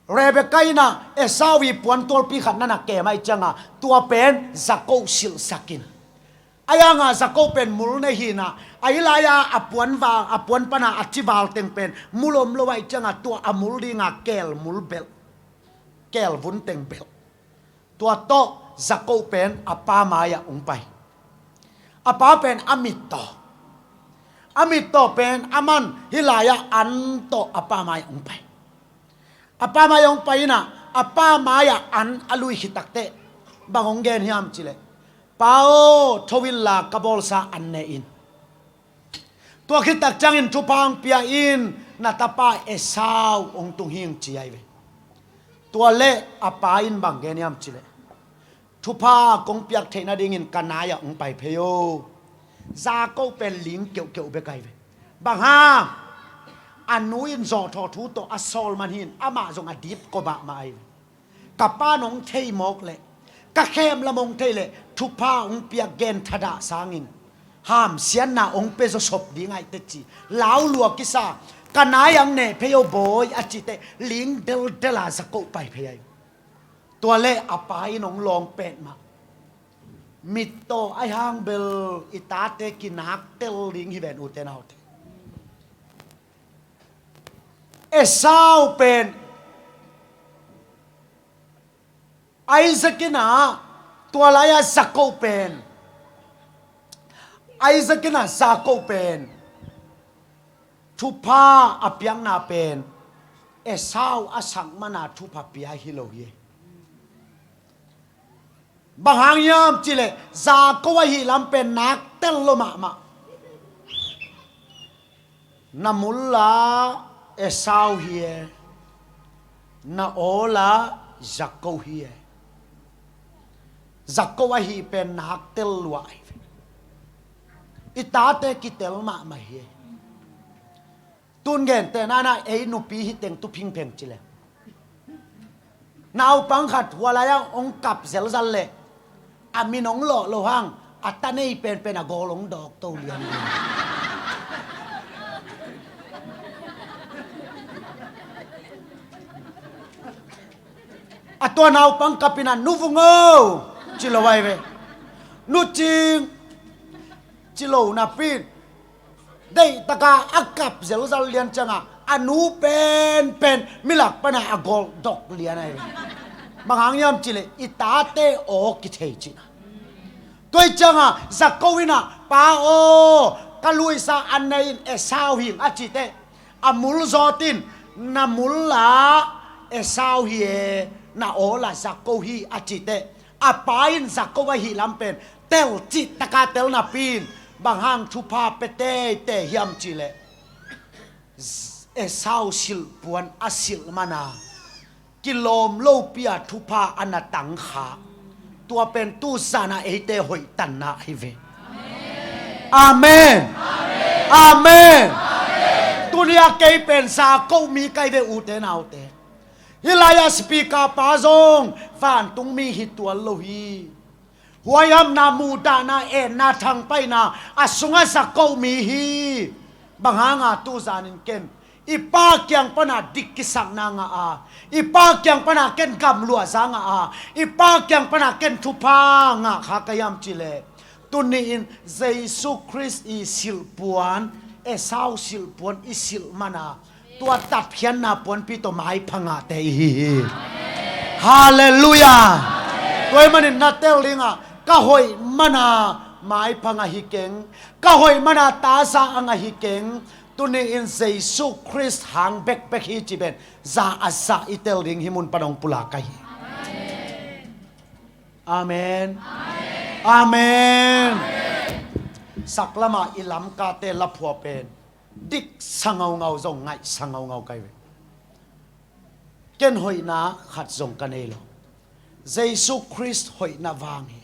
Rebekah inah Esau i puan tualpi khat nana kem aih cianga tua pen Jakob silhsak in. A yanga Jakob pen mul nei hinah, a hi lai-a a puan val, a puan pana a ci valteng pen mul om lo aih cianga tua a mul dinga keel mul belh, keel vunteng belh. Tua tawh Jakob pen a pa mai-ah hong pai. A pa pen a mittaw, a mittaw pen a man hih lai-ah an tawh a pa mai-ah hong pai. A pa mai-ah hong pai inah a pa mai-ah an a lui khit takteh bang hong gen hiam cileh, Pa aw, tho inla ka bawlsa an ne in. Tua khit tak ciangin thupha hong pia in, na tapa Esau hong tung hing ci ahi ve. Tua leh a pa in bang gen hiam cileh, thupha kong piak theih nadingin ka nai-ah hong pai phei o. Jakob pen ling keuhkeuh bek ahi ve. Bang hang? A nu in zawhthawh thu tawh a sawl man hin amah zong a dip kua mahmah ahi ve. Ka pa nong thei mawk leh, ka khem lam hong thei leh thupha hong piak gen thadah sangin hamsiatna hong pia zawsop ding aih teh ci. Lau lua kisa, ka nai-ah hong ne phei o bawi a cih teh ling deldel a Jakob pai phei ahi. Tua leh a pa in hong lawng petmah. Mittaw aih hang bel i tate kinak tel ding hi ven ute naute. Esau pen Isaac inah, tua lai-a Jakob pen, Isaac inah Jakob pen thupha a piakna pen Esau a sak mana thupha pia hi lo hi. Bang hang hiam cileh Jakob ahi lam pen nak tel lo mahmah. Na mul la Esau hi e, na aw la Jakob hi e. Jakob ahi pen nak tel lua ahi ve. I tate kitel mahmah hi e. Tun gentehna in ah ei nupi hi teng tu phingpheng cileh naupang khat hua lai-ah hong kap zelzal leh a min hong lawh lo hang a ta nei penpen a gawl hong dawk to lian. A tua naupang kap in ah, "Nu Vung aw," ci lo ahi ve. "Nu Cing," ci lo napi in, deihtaka a kap zelzal lian ciangah a nu penpen milak pana a gawl dawk lian ahi. Bang hang hiam cileh i tate aw kithei cihna. Tua hi ciangah Jakob in ah, "Pa aw, ka luisa a nei in Esau hi ing," a cih teh, a mul zawt in, "Na mul la Esau hi e, na aw la Jakob hi," a cih teh, a pa in Jakob ahi lam pen tel cih taka tel napi in bang hang thupha pia teitei hiam cileh, Esau silh puan a silh mana kilawm lopi a thupha a na tangkha. Tua pen tuzan a eite hoihtanna ahi ve. Amen. Amen. Tuni a kei pen Jakob mi ka hi ve, ute naute. Hih lai-ah speaker pa zong vantung mi hi tuan lo hi. Huaihamna, muhdahna, etna, thangpaihna a sungah Jakob mi hi. Bang hanga tuzanin ken i pa kiang pana dik kisakna ngah a, i pa kiang pana ken gamluahza ngah a, i pa kiang pana ken thupha ngah kha ka hiam cileh, tuni-in Jesu Khrist i silh puan, Esau silh puan i silh mana, tua tatkhiatna puanpi tawh maipha ngahte i hi hi. Halleluiah. Tua ahih manin na tel dingah, "Ka hoih mana maipha ngah hi keng, ka hoih mana taza a ngah hi keng, tuni-in Jesu Khrist hang bekbek hi," ci pen za a za i tel ding hih mun pan hong pulak ka hi. Amen. Amen. Saklamah i Lamkate laphua pen diksa ngaungau zong ngaihsa ngaungau ka hi ve. Ken hoihna khat zong ka nei lo. Jesu Khrist hoihna vang hi.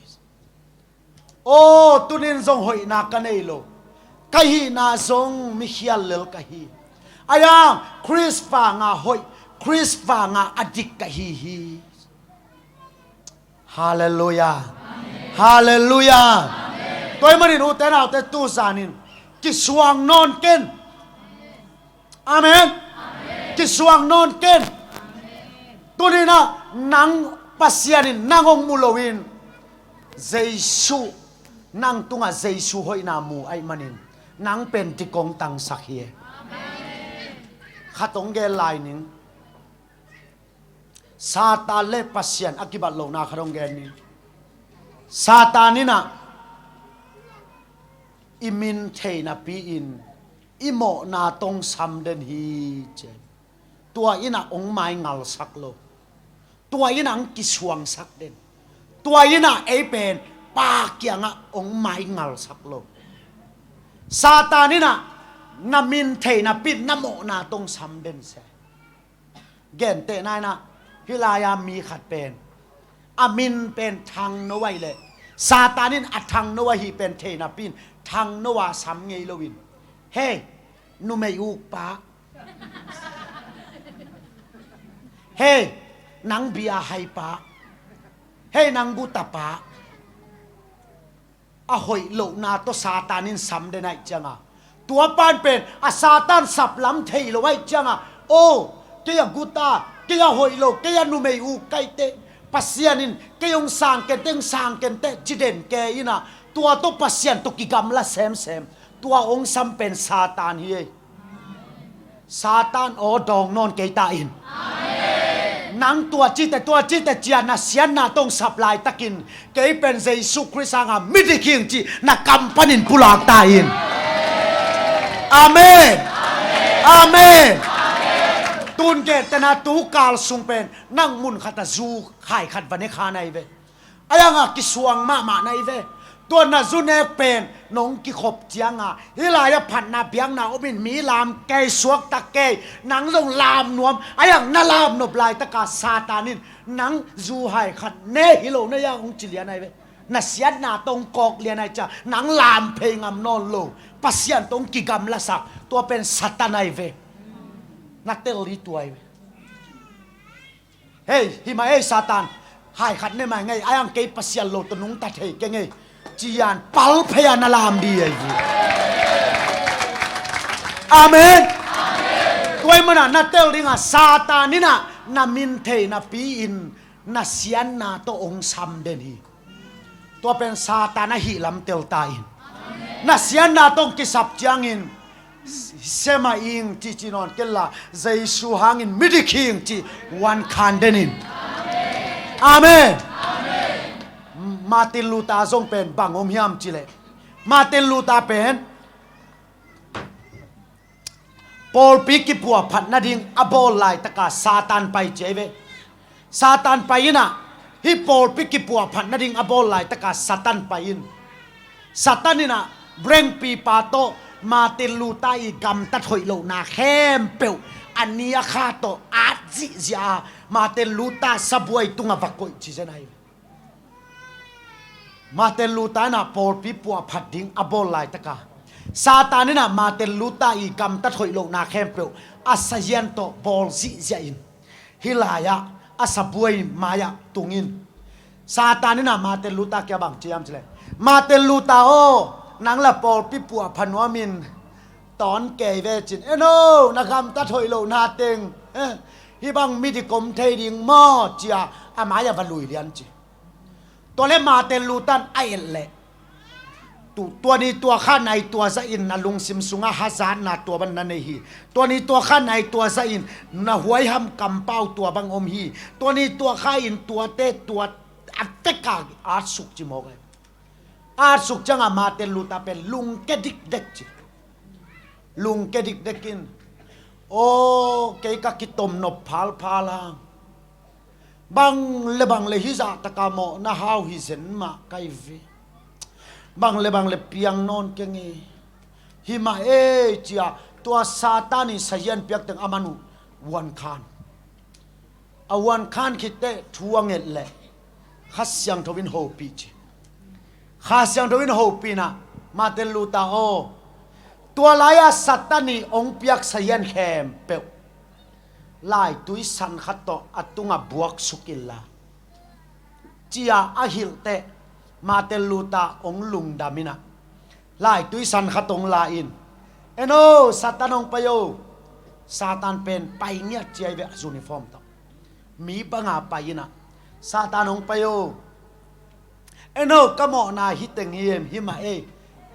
Aw, tunin zong hoihna ka nei lo. Ka hihna zong mikhial lel ka hi. Ahi hang Khrist vanga hoih, Khrist vanga a dik ka hi hi. Halleluiah. Halleluiah. Tua ahih manin ute naute tuzanin kisuang nawn ken. Amen. Kisuang nawn ken. Tuninah nang Pasian in nang hong mu loin Jesu, nang tungah Jesu hoihna mu ahih manin nang pen dik hong tangsak hi e. Khat hong gen lai ning. Satan le Pasian a kibat lohna khat hong gen ni. Satan innah i min thei napi-in i mawhna tong sam den hi ci. Tua innah hong maingalsak lo. Tua innah hong kisuangsak den. Tua innah ei pen Pa kiangah hong maingalsak lo. Satan innah na min thei napi-in na mawhna tong sam den se. Gentehna innah hih lai-a mi khat pen a min pen Thangno ahih leh Satan in a Thangno ahih pen thei napi-in Thangno a sam ngei loin, "Hei, numei ukpa. Hei, nang bia haipa. Hei, nang gutapa." A hoih lohna tawh Satan in sam den ahih cianga, tua pan pen a Satan saplam thei lo ahih cianga, "O, kei a guta, kei a hoih lo, kei a numei uk ka hi teh, Pasian in kei hong sang kenteh, hong sang kenteh," ci den kei innah tua tawh Pasian tawh kigamla semsem. Tua hong sam pen Satan hi ei. Satan aw, dawng nawn kei ta in. Nang tua cite, tua cite cia na siatna tong sap laitakin kei pen Jesu Khrist hanga midik hing cih na kam panin pulak ta in. Amen. Amen. Tun gentehna tu kal sung pen nang mun khat a zu hai khat va ne kha na hi ve. A yang a kisuang mahmah na hi ve. Tua na zu nek pen nong kikhop ciang a hih lai a phatna biakna om in mi lam kei, suakta kei, nang zong lam nuam. A yang na lam nop laitaka Satan in nang zu hai khat ne hi lo na yang hong ci lian na hi ve. Na siatna tawh hong kawk lian na hi cia nang lam phei ngam nawn lo. Pasian tawh hong kigamlasak tua pen Satan na hi ve. Na tel ding tua hi ve. Hei, hi mah ei Satan, hai khat ne mai ngei, a yang kei Pasian lo tawh nungta thei keng ei, ci-in pal phei a na lam ding ahi hi. Amen. Tua ahih manin na tel ding a Satan in a na min thei napi-in na siatna tawh hong sam den hi. Tua pen Satan a hih lam tel ta in. Na siatna tawh kisap ciangin sem a ing cici nawn kei la, Jesu hangin midik hi ing ci, wan khan den in. Amen. Martin Luther zong pen bang om hiam ci leh, Martin Luther pen pawlpi kipuahphat nading a bawl laitaka Satan pai ci hi ve. Satan pai in a, hih pawlpi kipuahphat nading a bawl laitaka Satan pai in, Satan in a, brengpipa tawh Martin Luther i gamtat hoih lohna khempeuh a ni a kha tawh at zihziah a, Martin Luther sabuai tungah va koih ci zen ahi. Martin Luther in a pawlpi puahphat ding a bawl laitaka Satan in a Martin Luther i gamtat hoih lohna khempeuh a sazian tawh bawl zihziah in, hih lai-ah a sabuai mai-ah tung in, Satan in a Martin Luther kiang bang ci hiam ci leh, Martin Luther aw, nang la pawlpi puahphat nuam in tawn kei ve cin, eno, na gamtat hoih lohna teng, eh, hih bang midik om thei ding maw, ci-a a mai-ah va lui lian ci. Tua leh Martin Luther in a et leh, tu, tua ni tua kha nai tua zah in na lungsim sungah hazatna tua bang na nei hi. Tua ni tua kha nai tua zah in na huaiham kampau tua bang om hi. Tua ni tua kha in tuate tua a vek a at suk ci mawk e. At suk ciangah Martin Luther pen lungke dikdek ci. Lungke dikdek in, aw, kei ka kitom nop phalphal hang. Bang le bang le hih zah taka mawhna hau hi zen mah ka hi ve. Bang le bang le piang nawn keng e. Hi mah ei, ci-a tua Satan i sazian piak teng a man uh wan khan. A wan khan khit teh thu a nget leh Kha Siangtho in hopih ci. Kha Siangtho in hopih in a, Martin Luther aw, tua lai-a Satan i hong piak sazian khempeuh laitui san khat tawh a tungah buak suk in la, ci-a a hilh teh Martin Luther hong lungdam in a, laitui san khat hong la in, eno, Satan hong pai o. Satan pen pai ngiat ci ahi ve, a uniform tawh mi banga pai in a, Satan hong pai o. Eno, ka mawhna hi teng hi em, hi mah ei.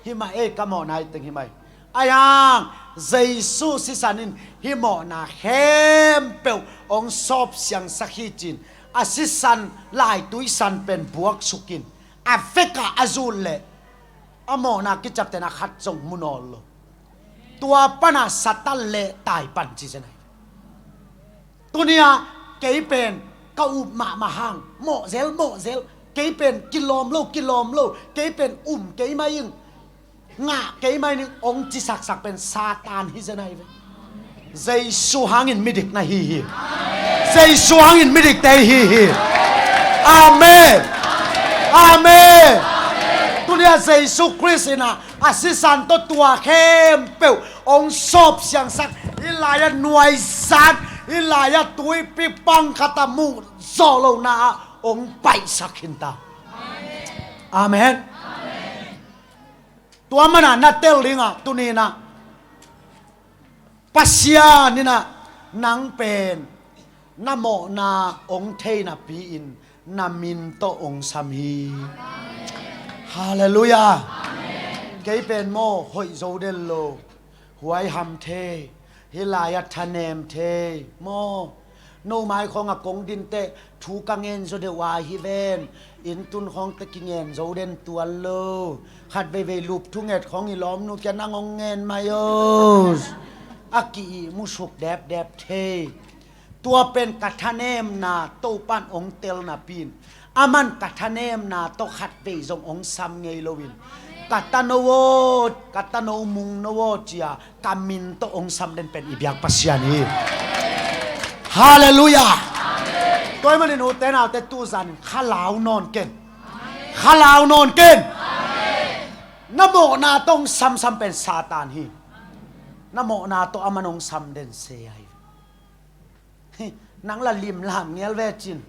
Hi mah ei, ka mawhna hi teng hi mah ei. Ahi hang Jesu sisan in hih mawhna khempeuh hong sawp siangsak hi cin, a sisan laitui san pen buak suk in, a vek a a zut leh a mawhna kiciaptehna khat zong mu nawn lo. Tua pan a Satan leh tai pan ci zen ahi. Tuni-a kei pen ka up mahmah hang, mawhzel mawhzel, kei pen kilawm lo kilawm lo, kei pen um kei mai ing, ngah kei mai ning hong ci saksak pen Satan hi zen ahi ve. Jesu hangin midik na hi hi. Jesu hangin midikte hi hi. Amen. Amen. Tuni-a Jesu Khrist in a, a sisan tawh tua khempeuh hong sawp siangsak, hih lai-ah nuaizan, hih lai-ah tuipi pang khat a muh zawh lohna ah hong paihsak khin ta. Amen. Tua mana na tel dingah tuni-in ah Pasian in ah nang pen na mawhna hong thei napi-in na min tawh hong sam hi. Halleluiah. Kei pen maw hoih zo den lo, huaiham thei, hih lai-ah thanem thei maw. No mai khawngah kong din teh thu ka ngen zaw deuh a hi ven. Inn tun khawng teh kingen zo den tuan lo. Khat veivei lup thunget khawng i lawmnu kiang nang hong ngen mai o. A ki-ihmu suk depdep thei. Tua pen ka thanemna Topan hong tel napi in, aman ka thanemna tawh khatvei zong hong sam ngei loin, ka tano aw, ka tano mung no aw cia ka min tawh hong sam den pen i biak Pasian hi. Halleluiah. Tua ahih manin ute naute, tuzan khalau nawn ken. Khalau nawn ken. Na mawhna tawh hong samsam pen Satan hi. Na mawhna tawh aman hong sam den se ahi. Hi, nang la limlam ngel ve cin.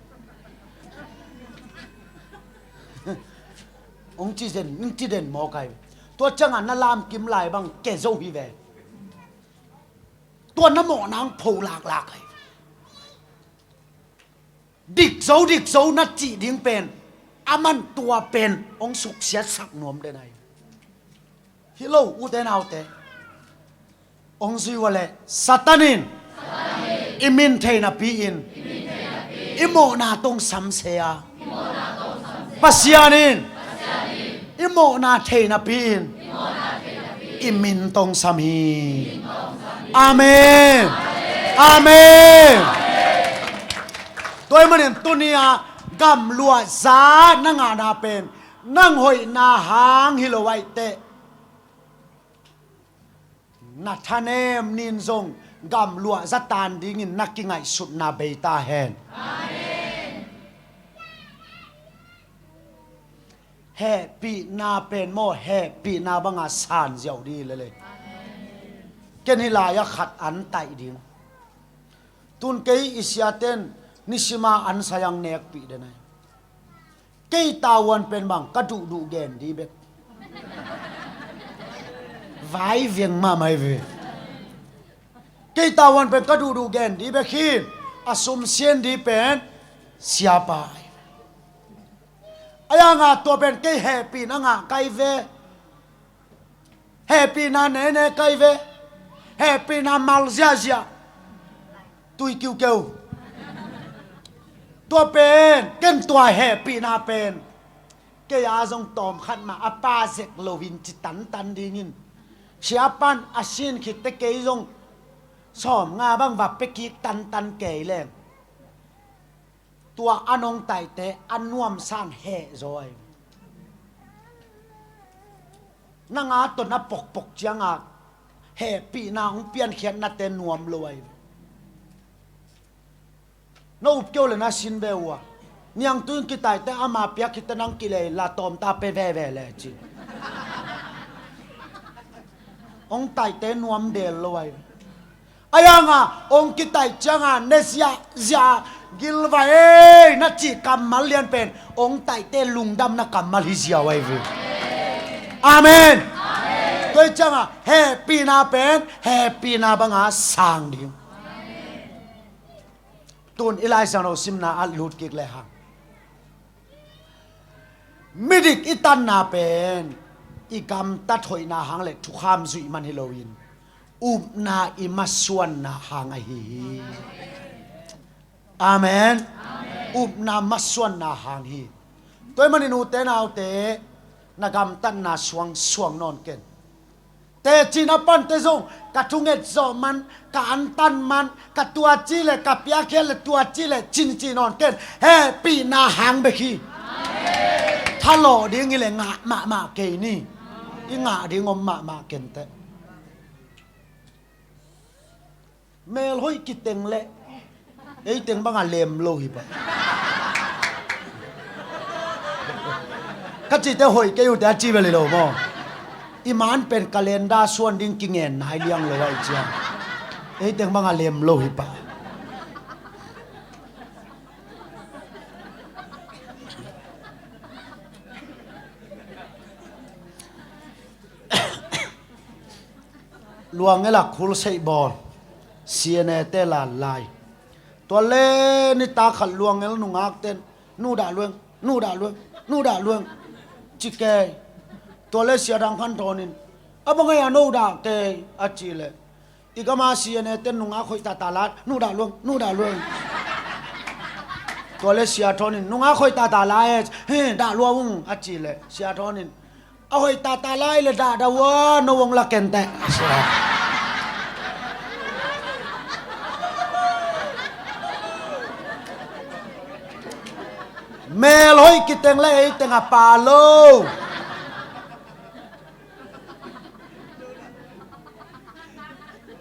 Hong ci den, hong ci den mawk ahi. Tua ciangah na lamkim lai bang ke zo hi ve. Tua na mawhna hong pho laklak ahi. Dik zo, dik zo na cih ding pen, aman tua pen hong suksiatsak nuam den ahi. Hi lo, ute naute. Hong zui uh a leh Satan in i min thei napi in i mawhna tawh hong sam se a, Pasian in i mawhna thei napi in i min tawh hong sam hi. Amen. Amen. Tua ahih manin tuni-a gamluah za na ngahna pen nang hoihna hang hi lo ahih teh, na thanem nin zong gamluah za tan dingin na kingaihsutna bei ta hen. Amen. Hehpihna pen maw, hehpihna banga san ziau dih lele. Ken hih lai-ah khat an taih ding. Tun kei i siaten nisima an sai ang nekpih den ahi. Kei tavuan pen bang ka duhduh gen dih bek. Vai veng mahmah hi ve. Kei tavuan pen ka duhduh gen dih bek hi. A sum sian dih pen siapa ahi ve. Ahi hangah tua pen kei hehpihna ngah ka hi ve. Hehpihna nene ka hi ve. Hehpihna mal ziahziah. Tui kiukeu. Tua pen, ken tua hehpihna pen kei a zong tawmkhat mah a pa zek loin ci tantan dingin, siapan a sin khitte kei zong sawmnga bang va pia kik tantan kei leng, tua a nong taihte a nuamsa hang heh zaw ahi. Nang a tawh na pokpok cianga hehpihna hong piankhiatnate nuam lo ahi. Na up keu le na sin ve uh a, niangtui in kitaihte ama piak khitte nang kilei la tawmta pe veve le ci. Hong taihte nuam del lo ahi. Ahi hanga hong kitaih cianga ne ziahziah gilva ei na cih kammal lian pen hong taihte lungdamna kammal hi ziau ahi ve. Amen. Tua hi cianga hehpihna pen hehpihna banga sang ding. Tun i Lai Siangtho simna ah lut kik lehang, midik i tanna pen i gamtat hoihna hang le thukham zuih man hi loin upna i masuanna hang ahi hi. Amen. Upna masuanna hang hi. Tua ahih manin ute naute, na gamtatna suang suang nawn ken. Teci na pante zong ka thunget zawh man, ka antan man, ka tuaci le ka piakhia le tuaci le cin ci nawn ken. Hehpihna hang bek hi. Thalawh ding hi le ngah mahmah kei ni. I ngah ding om mahmah kenteh. Mel hoih kiteng leh ei teng banga lem lo hi pah. Ka cite hoih kei uh te a ci bel hi lo maw? I man pen calendar suan ding kingen nai liang lo ahi ciang ei teng banga lem lo hi pah. Luangel a khulseih bawl, C N A te la lai. Tua le nitak khat luangel nungak ten, "Nu dah lueng, nu dah lueng, nu dah lueng," ci kei. Tua le sia dang khan tawnin, "A bang ei a no dah kei?" a ci le, "I gama C N A ten nungak hoih tata la, nu dah lueng, nu dah lueng." Tua le sia tawnin, "Nungak hoih tata la e, he, dah lua ung," a ci le sia tawnin, "A hoih tata lai le dahdah ua, no hong la kenteh," a ci a. Mel hoih kiteng le ei teng a pa lo.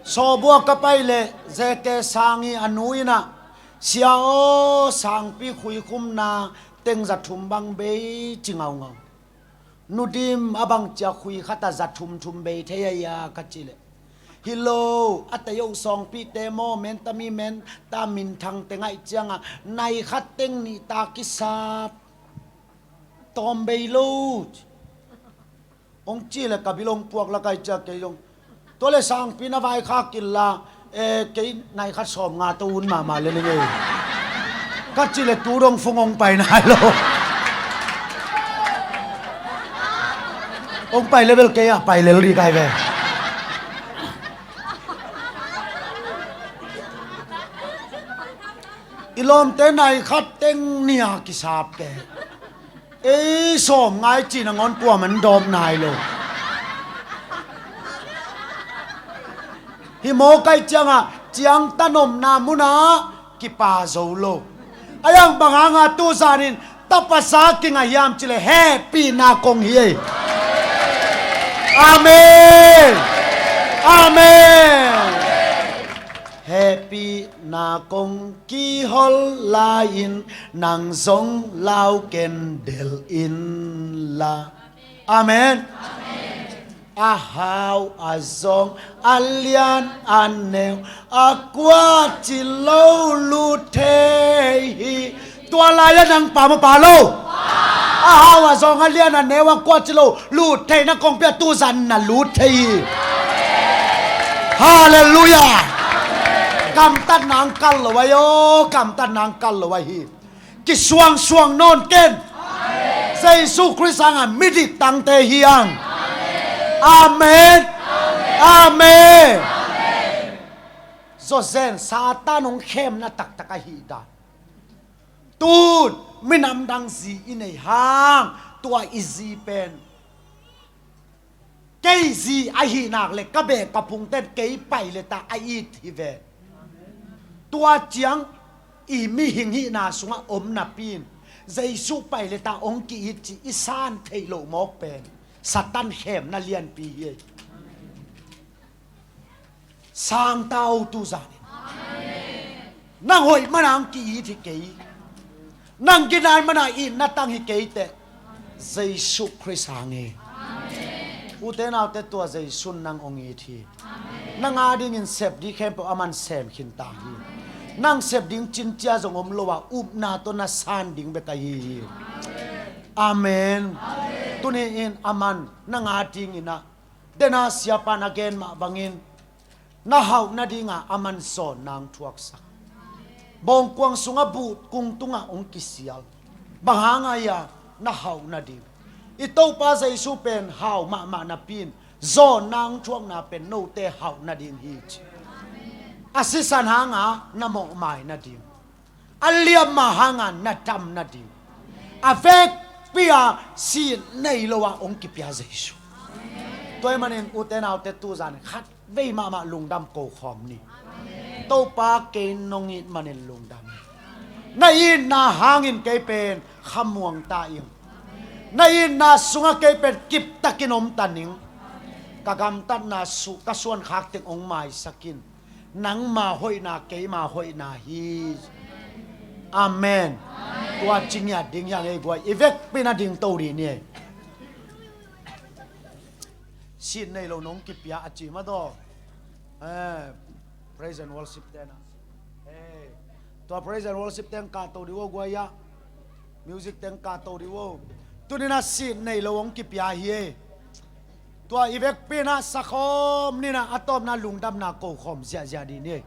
Sawbuak ka pai leh Zeke Sang i a nu in ah, "Sia aw, sangpi khuikhumna teng za thum bang bei," ci ngaungau. "Nu Dim, a bang cia khui khat ah za thum thum bei thei a hia?" ka cih leh, "Hi lo, a tei oh sawngpite maw, menta mi menta minthangte ngaih ciangah nai khat teng nih ta kisap tawm bei lo," hong cih leh ka bil hong puak lak ai ciah kei zong, "Tua leh sangpi na vaikhak inla, eh, kei nai khat sawmnga tawh un mahmah le ning ei," ka cih leh tu dong fung hong pai nai lo. Hong pai leh bel kei ah pai lel ding kai ve. I lawmte nai khat teng nih a kisap kei. Ei sawmnga i cih nangawn kuaman dawp nai lo. Hi mawk ai ciangah ciangtan omna munah kipa zo lo. A yang bang hanga tu zanin tapa sa kingah hiam cih leh hehpihna kong hi ei. Amen. Amen. Hehpihna kong kihol lai-in nang zong lau ken delh inla. Amen. A hau a zawng, a lian a neu, a kuaci lo lut thei hi. Tua lai-ah nang pa maw, pa lo? A hau a zawng, a lian a neu, a kuaci lo lut theihna kong pia, tu zan na lut thei hi. Halleluiah. Gamtatna ang kal lo ahi aw, gamtatna ang kal lo ahi. Kisuangsuang nawn ken. Jesu Khrist hangah midik tangte hi ang. Amen. Amen. Zawzen Satan hong khemna taktak ahih dan. Tun minam dang zi i nei hang, tua i zi pen kei zi ahih nak leh ka beh ka phungten kei pai leh ta a it hi ve. Tua ciang i mihing hihna sungah om napi in Jesu pai leh ta hong ki-it cih i san theih loh mawk pen Satan khemna lianpi hi. Sang ta o tu zanin. Nang hoih mana ang ki-it hi kei. Nang ginai mana itna tang hi kei teh. Jesu Khrist hang hi. Ute naute, tua Jesu in nang hong it hi. Nang adingin sep ding khempeuh aman sem khin ta hi. Nang sep ding cincia zong om lo a, upna tawh na san ding bek ahi hi. Amen. Tuni in aman nang adingin ah, dena siapa na gen mah bangin, na hauh nadinga aman zawnna hong thuaksak. Bawngkuang sungah buh kung tungah hong kisial. Bang hang a hia? Na hauh nading. I Topa Jesu pen hau mahmah napi in zawnna hong thuakna pen note hauh nading hi ci. A sisan hanga na mawhmai nading. A liamma hanga na dam nading. A vekpi-a sin nei lo-a hong kipia Jesu. Tua ahih manin ute naute, tu zan khat vei mahmah lungdam ko khawm ni. Topa, kei nong it manin lungdam. Na itna hangin kei pen khamuang ta ing. Na itna sungah kei pen kiptakin om ta ning. Ka gamtatna su-, ka suankhak teng hong maisak in. Nangma hoihna keima hoihna hi. Amen. Tua ci ngiat ding hi hang ei guai. I vekpi-in a dingto dih ni ei. Sin nei lo nong kipia a ci mah tawh. Eh, praise and worship tena. Eh, tua praise and worship teng kahto dih vo guai ah. Music teng kahto dih vo. Tuni-in a sin nei lo hong kipia hi ei. Tua i vekpi-in a sakhawm ni-in a, a tawpna lungdamna ko khawm ziahziah dih ni ei.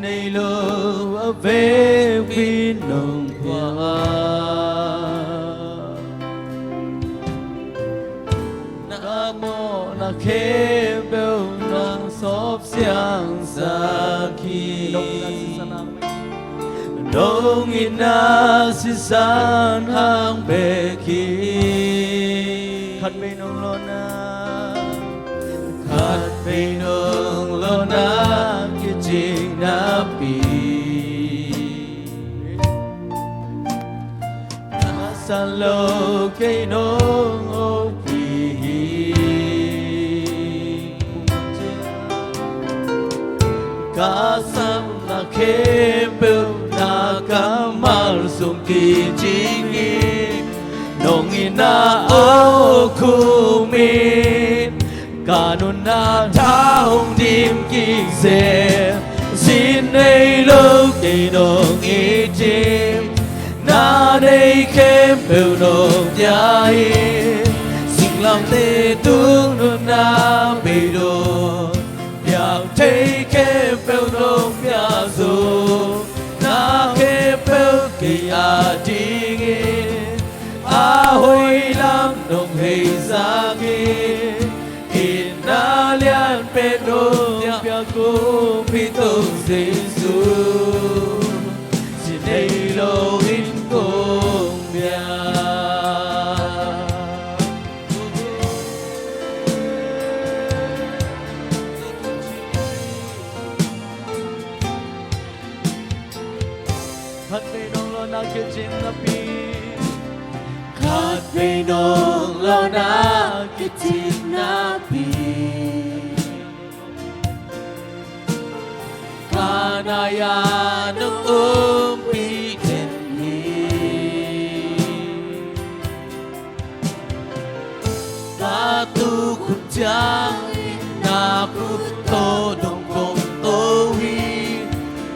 Nei lo a vekpi nong pua. Na mawhna khempeuh nang sawp siangsak hi. Nong itna sisan hang bek hi. Khat vei nong lawhna, khat vei nong lawhna kicing napi, ka san lo kei nong hopih hi. Ka sapna khempeuh na kammal sung kicing hi. Nong itna a hong khum in, ka nunna tha hong dim kik zen. Sin nei lo kei nong it hi. Na nei khempeuh nong pia hi. Singlamteh tung nunna beidong, piang thei khempeuh nong pia zo. Na khempeuh kei adingin a hoih lam nong heisak hi. Itna lianpen nong pia, kumpi Topa Jesu, sin nei lo in kong pia. Khat vei nong lawhna kicing napi, khat vei nong lawhna kicing napi, ka nai-a nong ompih den hi. Ka tuk hun ciangin na khut tawh nong kong ko hi.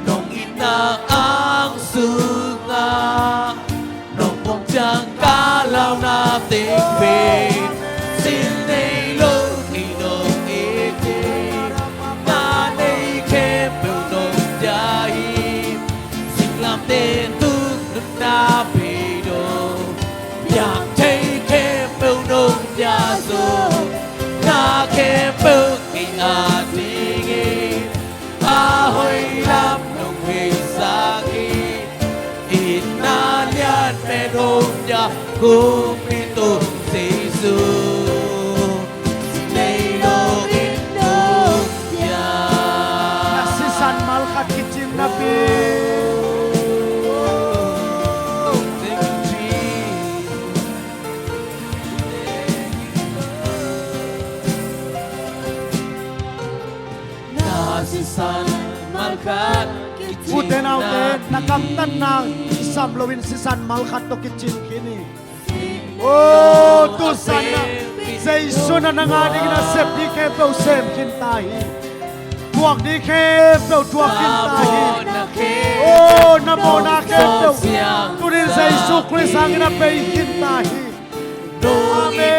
Nong itna ang sungah nong om ciang ka lau na teng pen, sin nei lo kei nong it hi. Na nei khempeuh nong pia hi. Singlamteh tung nunna beidong, piang thei khempeuh nong pia zo. Na khempeuh kei adingin a hoih lam nong heisak hi. Itna lianpen hong pia, kumpi Topa Jesu, sin nei lo in nong pia. Na sisan mal khat kicing napi. Na sisan mal khat kicing napi. Ute naute, na gamtatna kisam loin sisan mal khat tawh kicing khin hi. O, tu sana Jesu na nang adingin a sep ding khempeuh sem khin ta hi. Thuak ding khempeuh thuak khin ta hi. O, na mawhna khempeuh tuni-in Jesu Khrist hangin a bei khin ta hi. Amen.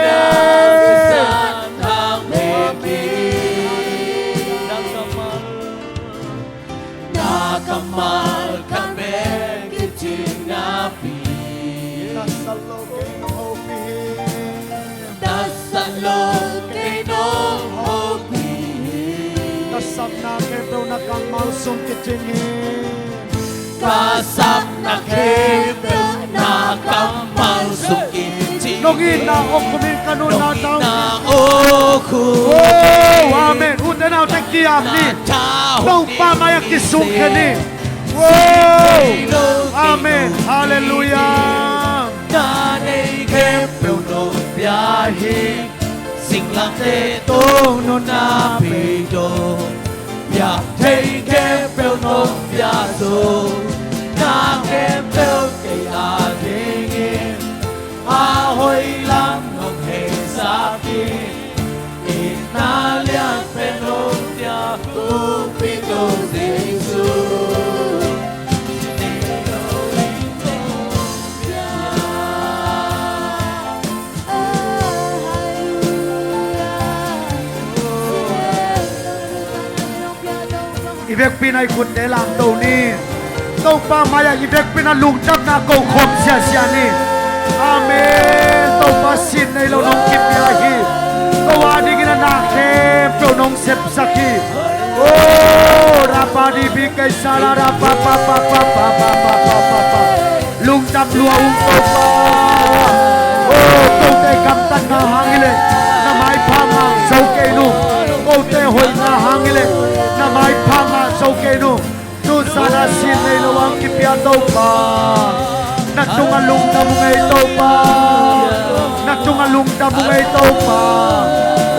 Na kammal khat bek kicing napi. Ka san lo kei nong hopih hi. Ka san lo kei nong hopih hi. Ka sapna khempeuh na kammal sung kicing hi. Ka sapna khempeuh na kammal sung kicing hi. Nong itna hong khum in ka nunna tha hong dim. Nong itna hong khum in. Oh, amen. Ute naute kiam ni. Topa mai-ah kisung khe ni. Oh, amen. Hallelujah. Na nei khempeuh nong pia hi. Singlamteh tung nunna beidong, piang thei khempeuh nong pia zo. Na khempeuh kei adingin a hoih lam nong heisak hi. Itna lianpen hong pia, kumpi Topa Jesu. I vekpi-in a i khutte lamto ni. Topa mai-ah i vekpi-in a lungdamna ko khawm siasia ni. Amen. Topa sin nei lo nong kipia hi. Ko a dingin a na khempeuh nong sepsak hi. Oh, rapa di bi kei sa la rapa pa pa pa pa pa pa pa pa pa. Lungdam lua ung Topa. Oh, kote gamtatna hang hileh na maipha ngah zo kei nung. Kote hoihna hang hileh na maipha ngah zo kei nung. Tu zan a sin nei lo ang kipia Topa. Na tungah lungdam ung ei Topa. Na tungah lungdam ung ei Topa.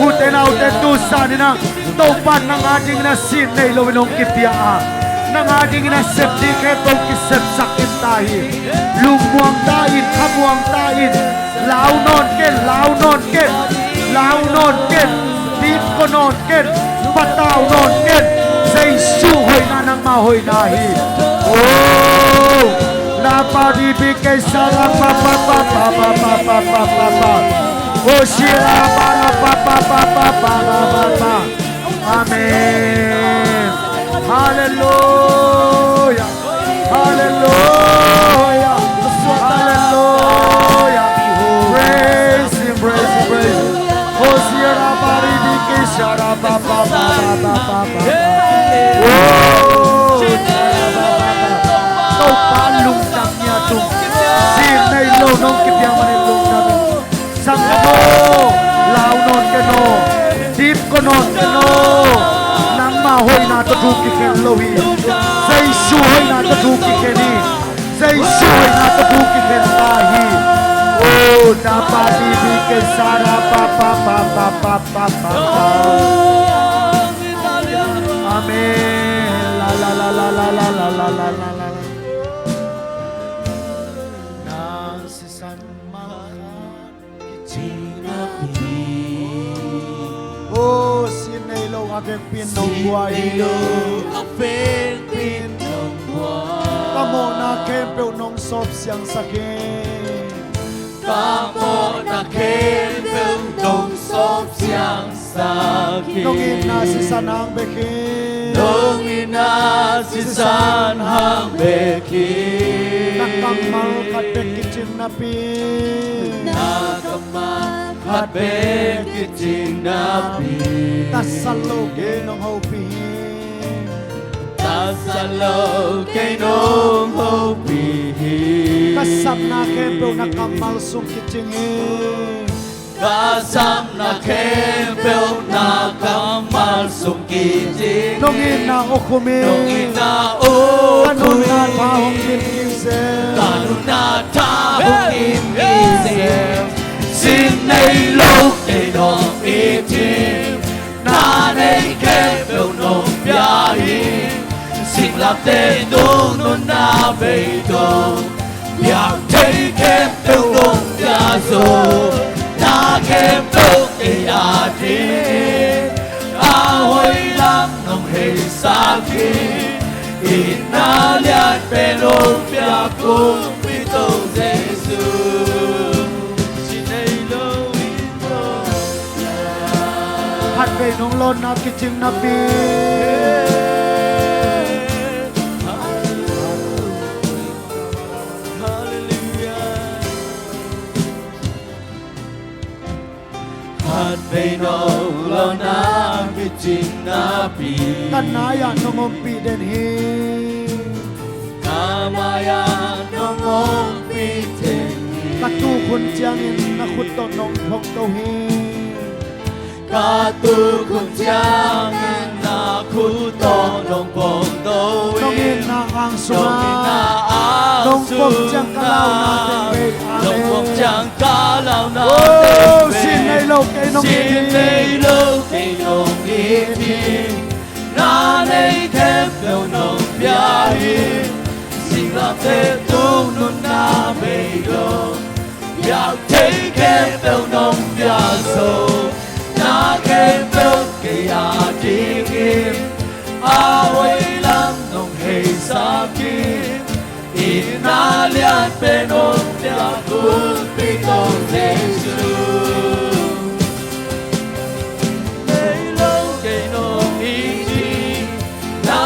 Ute naute tu zan in a Topa nang a dingin a sin nei lo in hong kipia a, nang a dingin a sep ding khempeuh kisepsak in ta hi. Lungmuang ta in, khamuang ta in. Lau nawn ken, lau nawn ken, lau nawn ken. Dipko nawn ken, patau nawn ken. Jesu hoihna nangma hoihna hi. Oh, la pa di bi kei sa la pa pa pa pa pa pa pa pa pa pa. Oh, si la pa la pa pa pa pa pa pa pa pa. Amen. Hallelujah. Hallelujah. Hallelujah. Praise him, praise him, praise him. Hosiara baribiki shara ba ba ba ba ba ba ba. Oh, shara ba ba ba. Topa lungdam nia tung. Sin nei lo nong kipiang manin lungdam. Sang no, lau nawn ken no, dipko nawn ken no. Nangma hoihna tawh thu kikhen lo hi. Jesu hoihna tawh thu kikhen hi. Jesu hoihna tawh thu kikhen ta hi. Oh, da pa di bi ke sa da pa pa pa pa pa pa pa pa. Amen. La la la la la la la la la la. Nang sisan mangkhat. Oh, sin nei lo a vekpi-in nong buai hi. Ka mawhna khempeuh nong sawp siangsak hi. Ka mawhna khempeuh nong sawp siangsak hi. Nong itna sisan hang bek hi. Nong itna sisan hang bek hi. Na kammal khat bek kicing napi. Na kammal khat bek kicing napi. Tatsat lo kei nong hopih hi. Tatsat lo kei nong hopih hi. Ka sapna khempeuh na kammal sung kicing hi. Ka sapna khempeuh na kammal sung kicing hi. Nong itna awkhum hi. Nong itna awkhum hi. Ka nunna tha hong kim hi zel. Ka nunna tha hong kim hi zel. Sin nei lo kei nong it hi. Na nei khempeuh nong pia hi. Singlamteh tung nunna beidong. Piang thei khempeuh nong pia zo. Na khempeuh kei a ding hi. A hoih lam nong heisak hi. Itna lian pen hong pia Kumpi Topa Jesu. Sin nei lo in nong pia. Khatvei nong lawnna kicing napi. Hallelujah. Khatvei nong lawnna kicing napi. Ka nai-ah nong ompih den hi. Ka mai-ah nong ompih den hi. Ka tuk hun ciangin na khut tawh nong phawk to hi. Ka tuk hun ciangin na khut tawh nong phawk to hi. Nong itna ang sungah. Nong itna ang sungah. Nong phawk ciang ka launa teng vei. Amen. Nong phawk ciang ka launa teng vei. Oh, sin nei lo kei nong it hi. Sin nei lo kei nong it hi. Na nei khempeuh nong pia hi. Singlamteh tung nunna beidong. Piang thei khempeuh nong pia zo. Na khempeuh kei a ding hi. A hoih lam nong heisak hi. Itna lian pen hong pia Kumpi Topa Jesu. Nei lo kei nong it hi. Na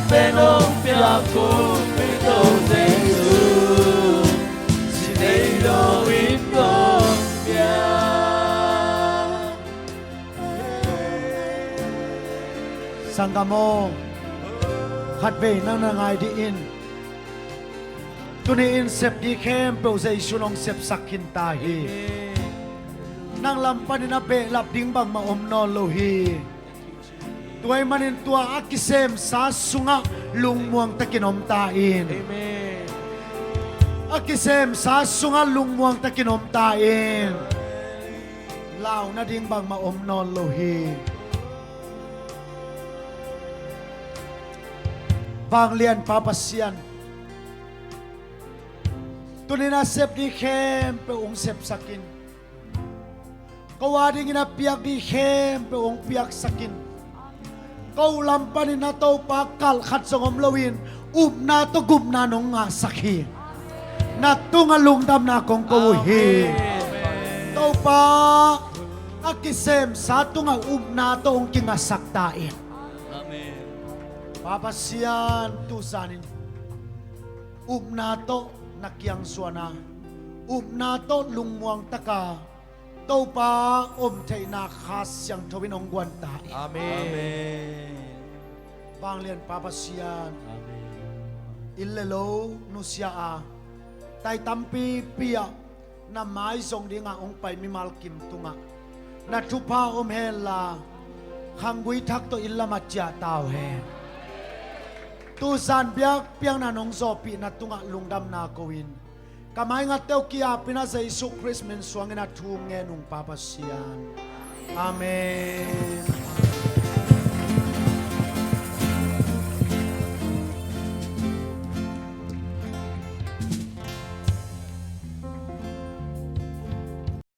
Pen hong piak kumpi To Jesu, si thei lo in hong piak. Sanggam aw, khatvei nang na ngai dih in. Tuni in sep dih khempeuh Jesu in hong sepsak khin ta hi. Amen. Nang lam panin a behlap ding bangmah om nawn lo hi. Tua ahih manin tua a kisemsa sungah lungmuang takin om ta in. Amen. A kisemsa sungah lungmuang takin om ta in. Lau nading bangmah om nawn lo hi. Vanglian Pa Pasian, tuni in a sep dih khempeuh hong sepsak in. Ko a dingin a piak dih khempeuh hong piaksak in. Ko lam panin na Topa kalh khat zong om loin upna tawh gupna nong ngahsak hi. Na tungah lungdamna kong ko uh hi. Amen. Topa, a kisemsa tungah upna tawh hong kingahsak ta in. Amen. Pa Pasian, tu zanin upna tawh na kiang zuan a, upna tawh lungmuang taka Topa om theihna Kha Siangtho in hong guan ta in. Amen. Amen. Vanglian Pa Pasian. Amen. Inn le lo nusia a, tai tampipi ah na mai zong dingah hong pai mimal kim tungah na thupha om henla, khanggui thak tawh inn lamah ciah ta uh hen. Tu zan biakpiakna nong zawhpihna tungah lungdamna ko in, ka maingatte uh ki-apin a Jesu Khrist min suangin a thu ngen ung Pa Pasian. Amen.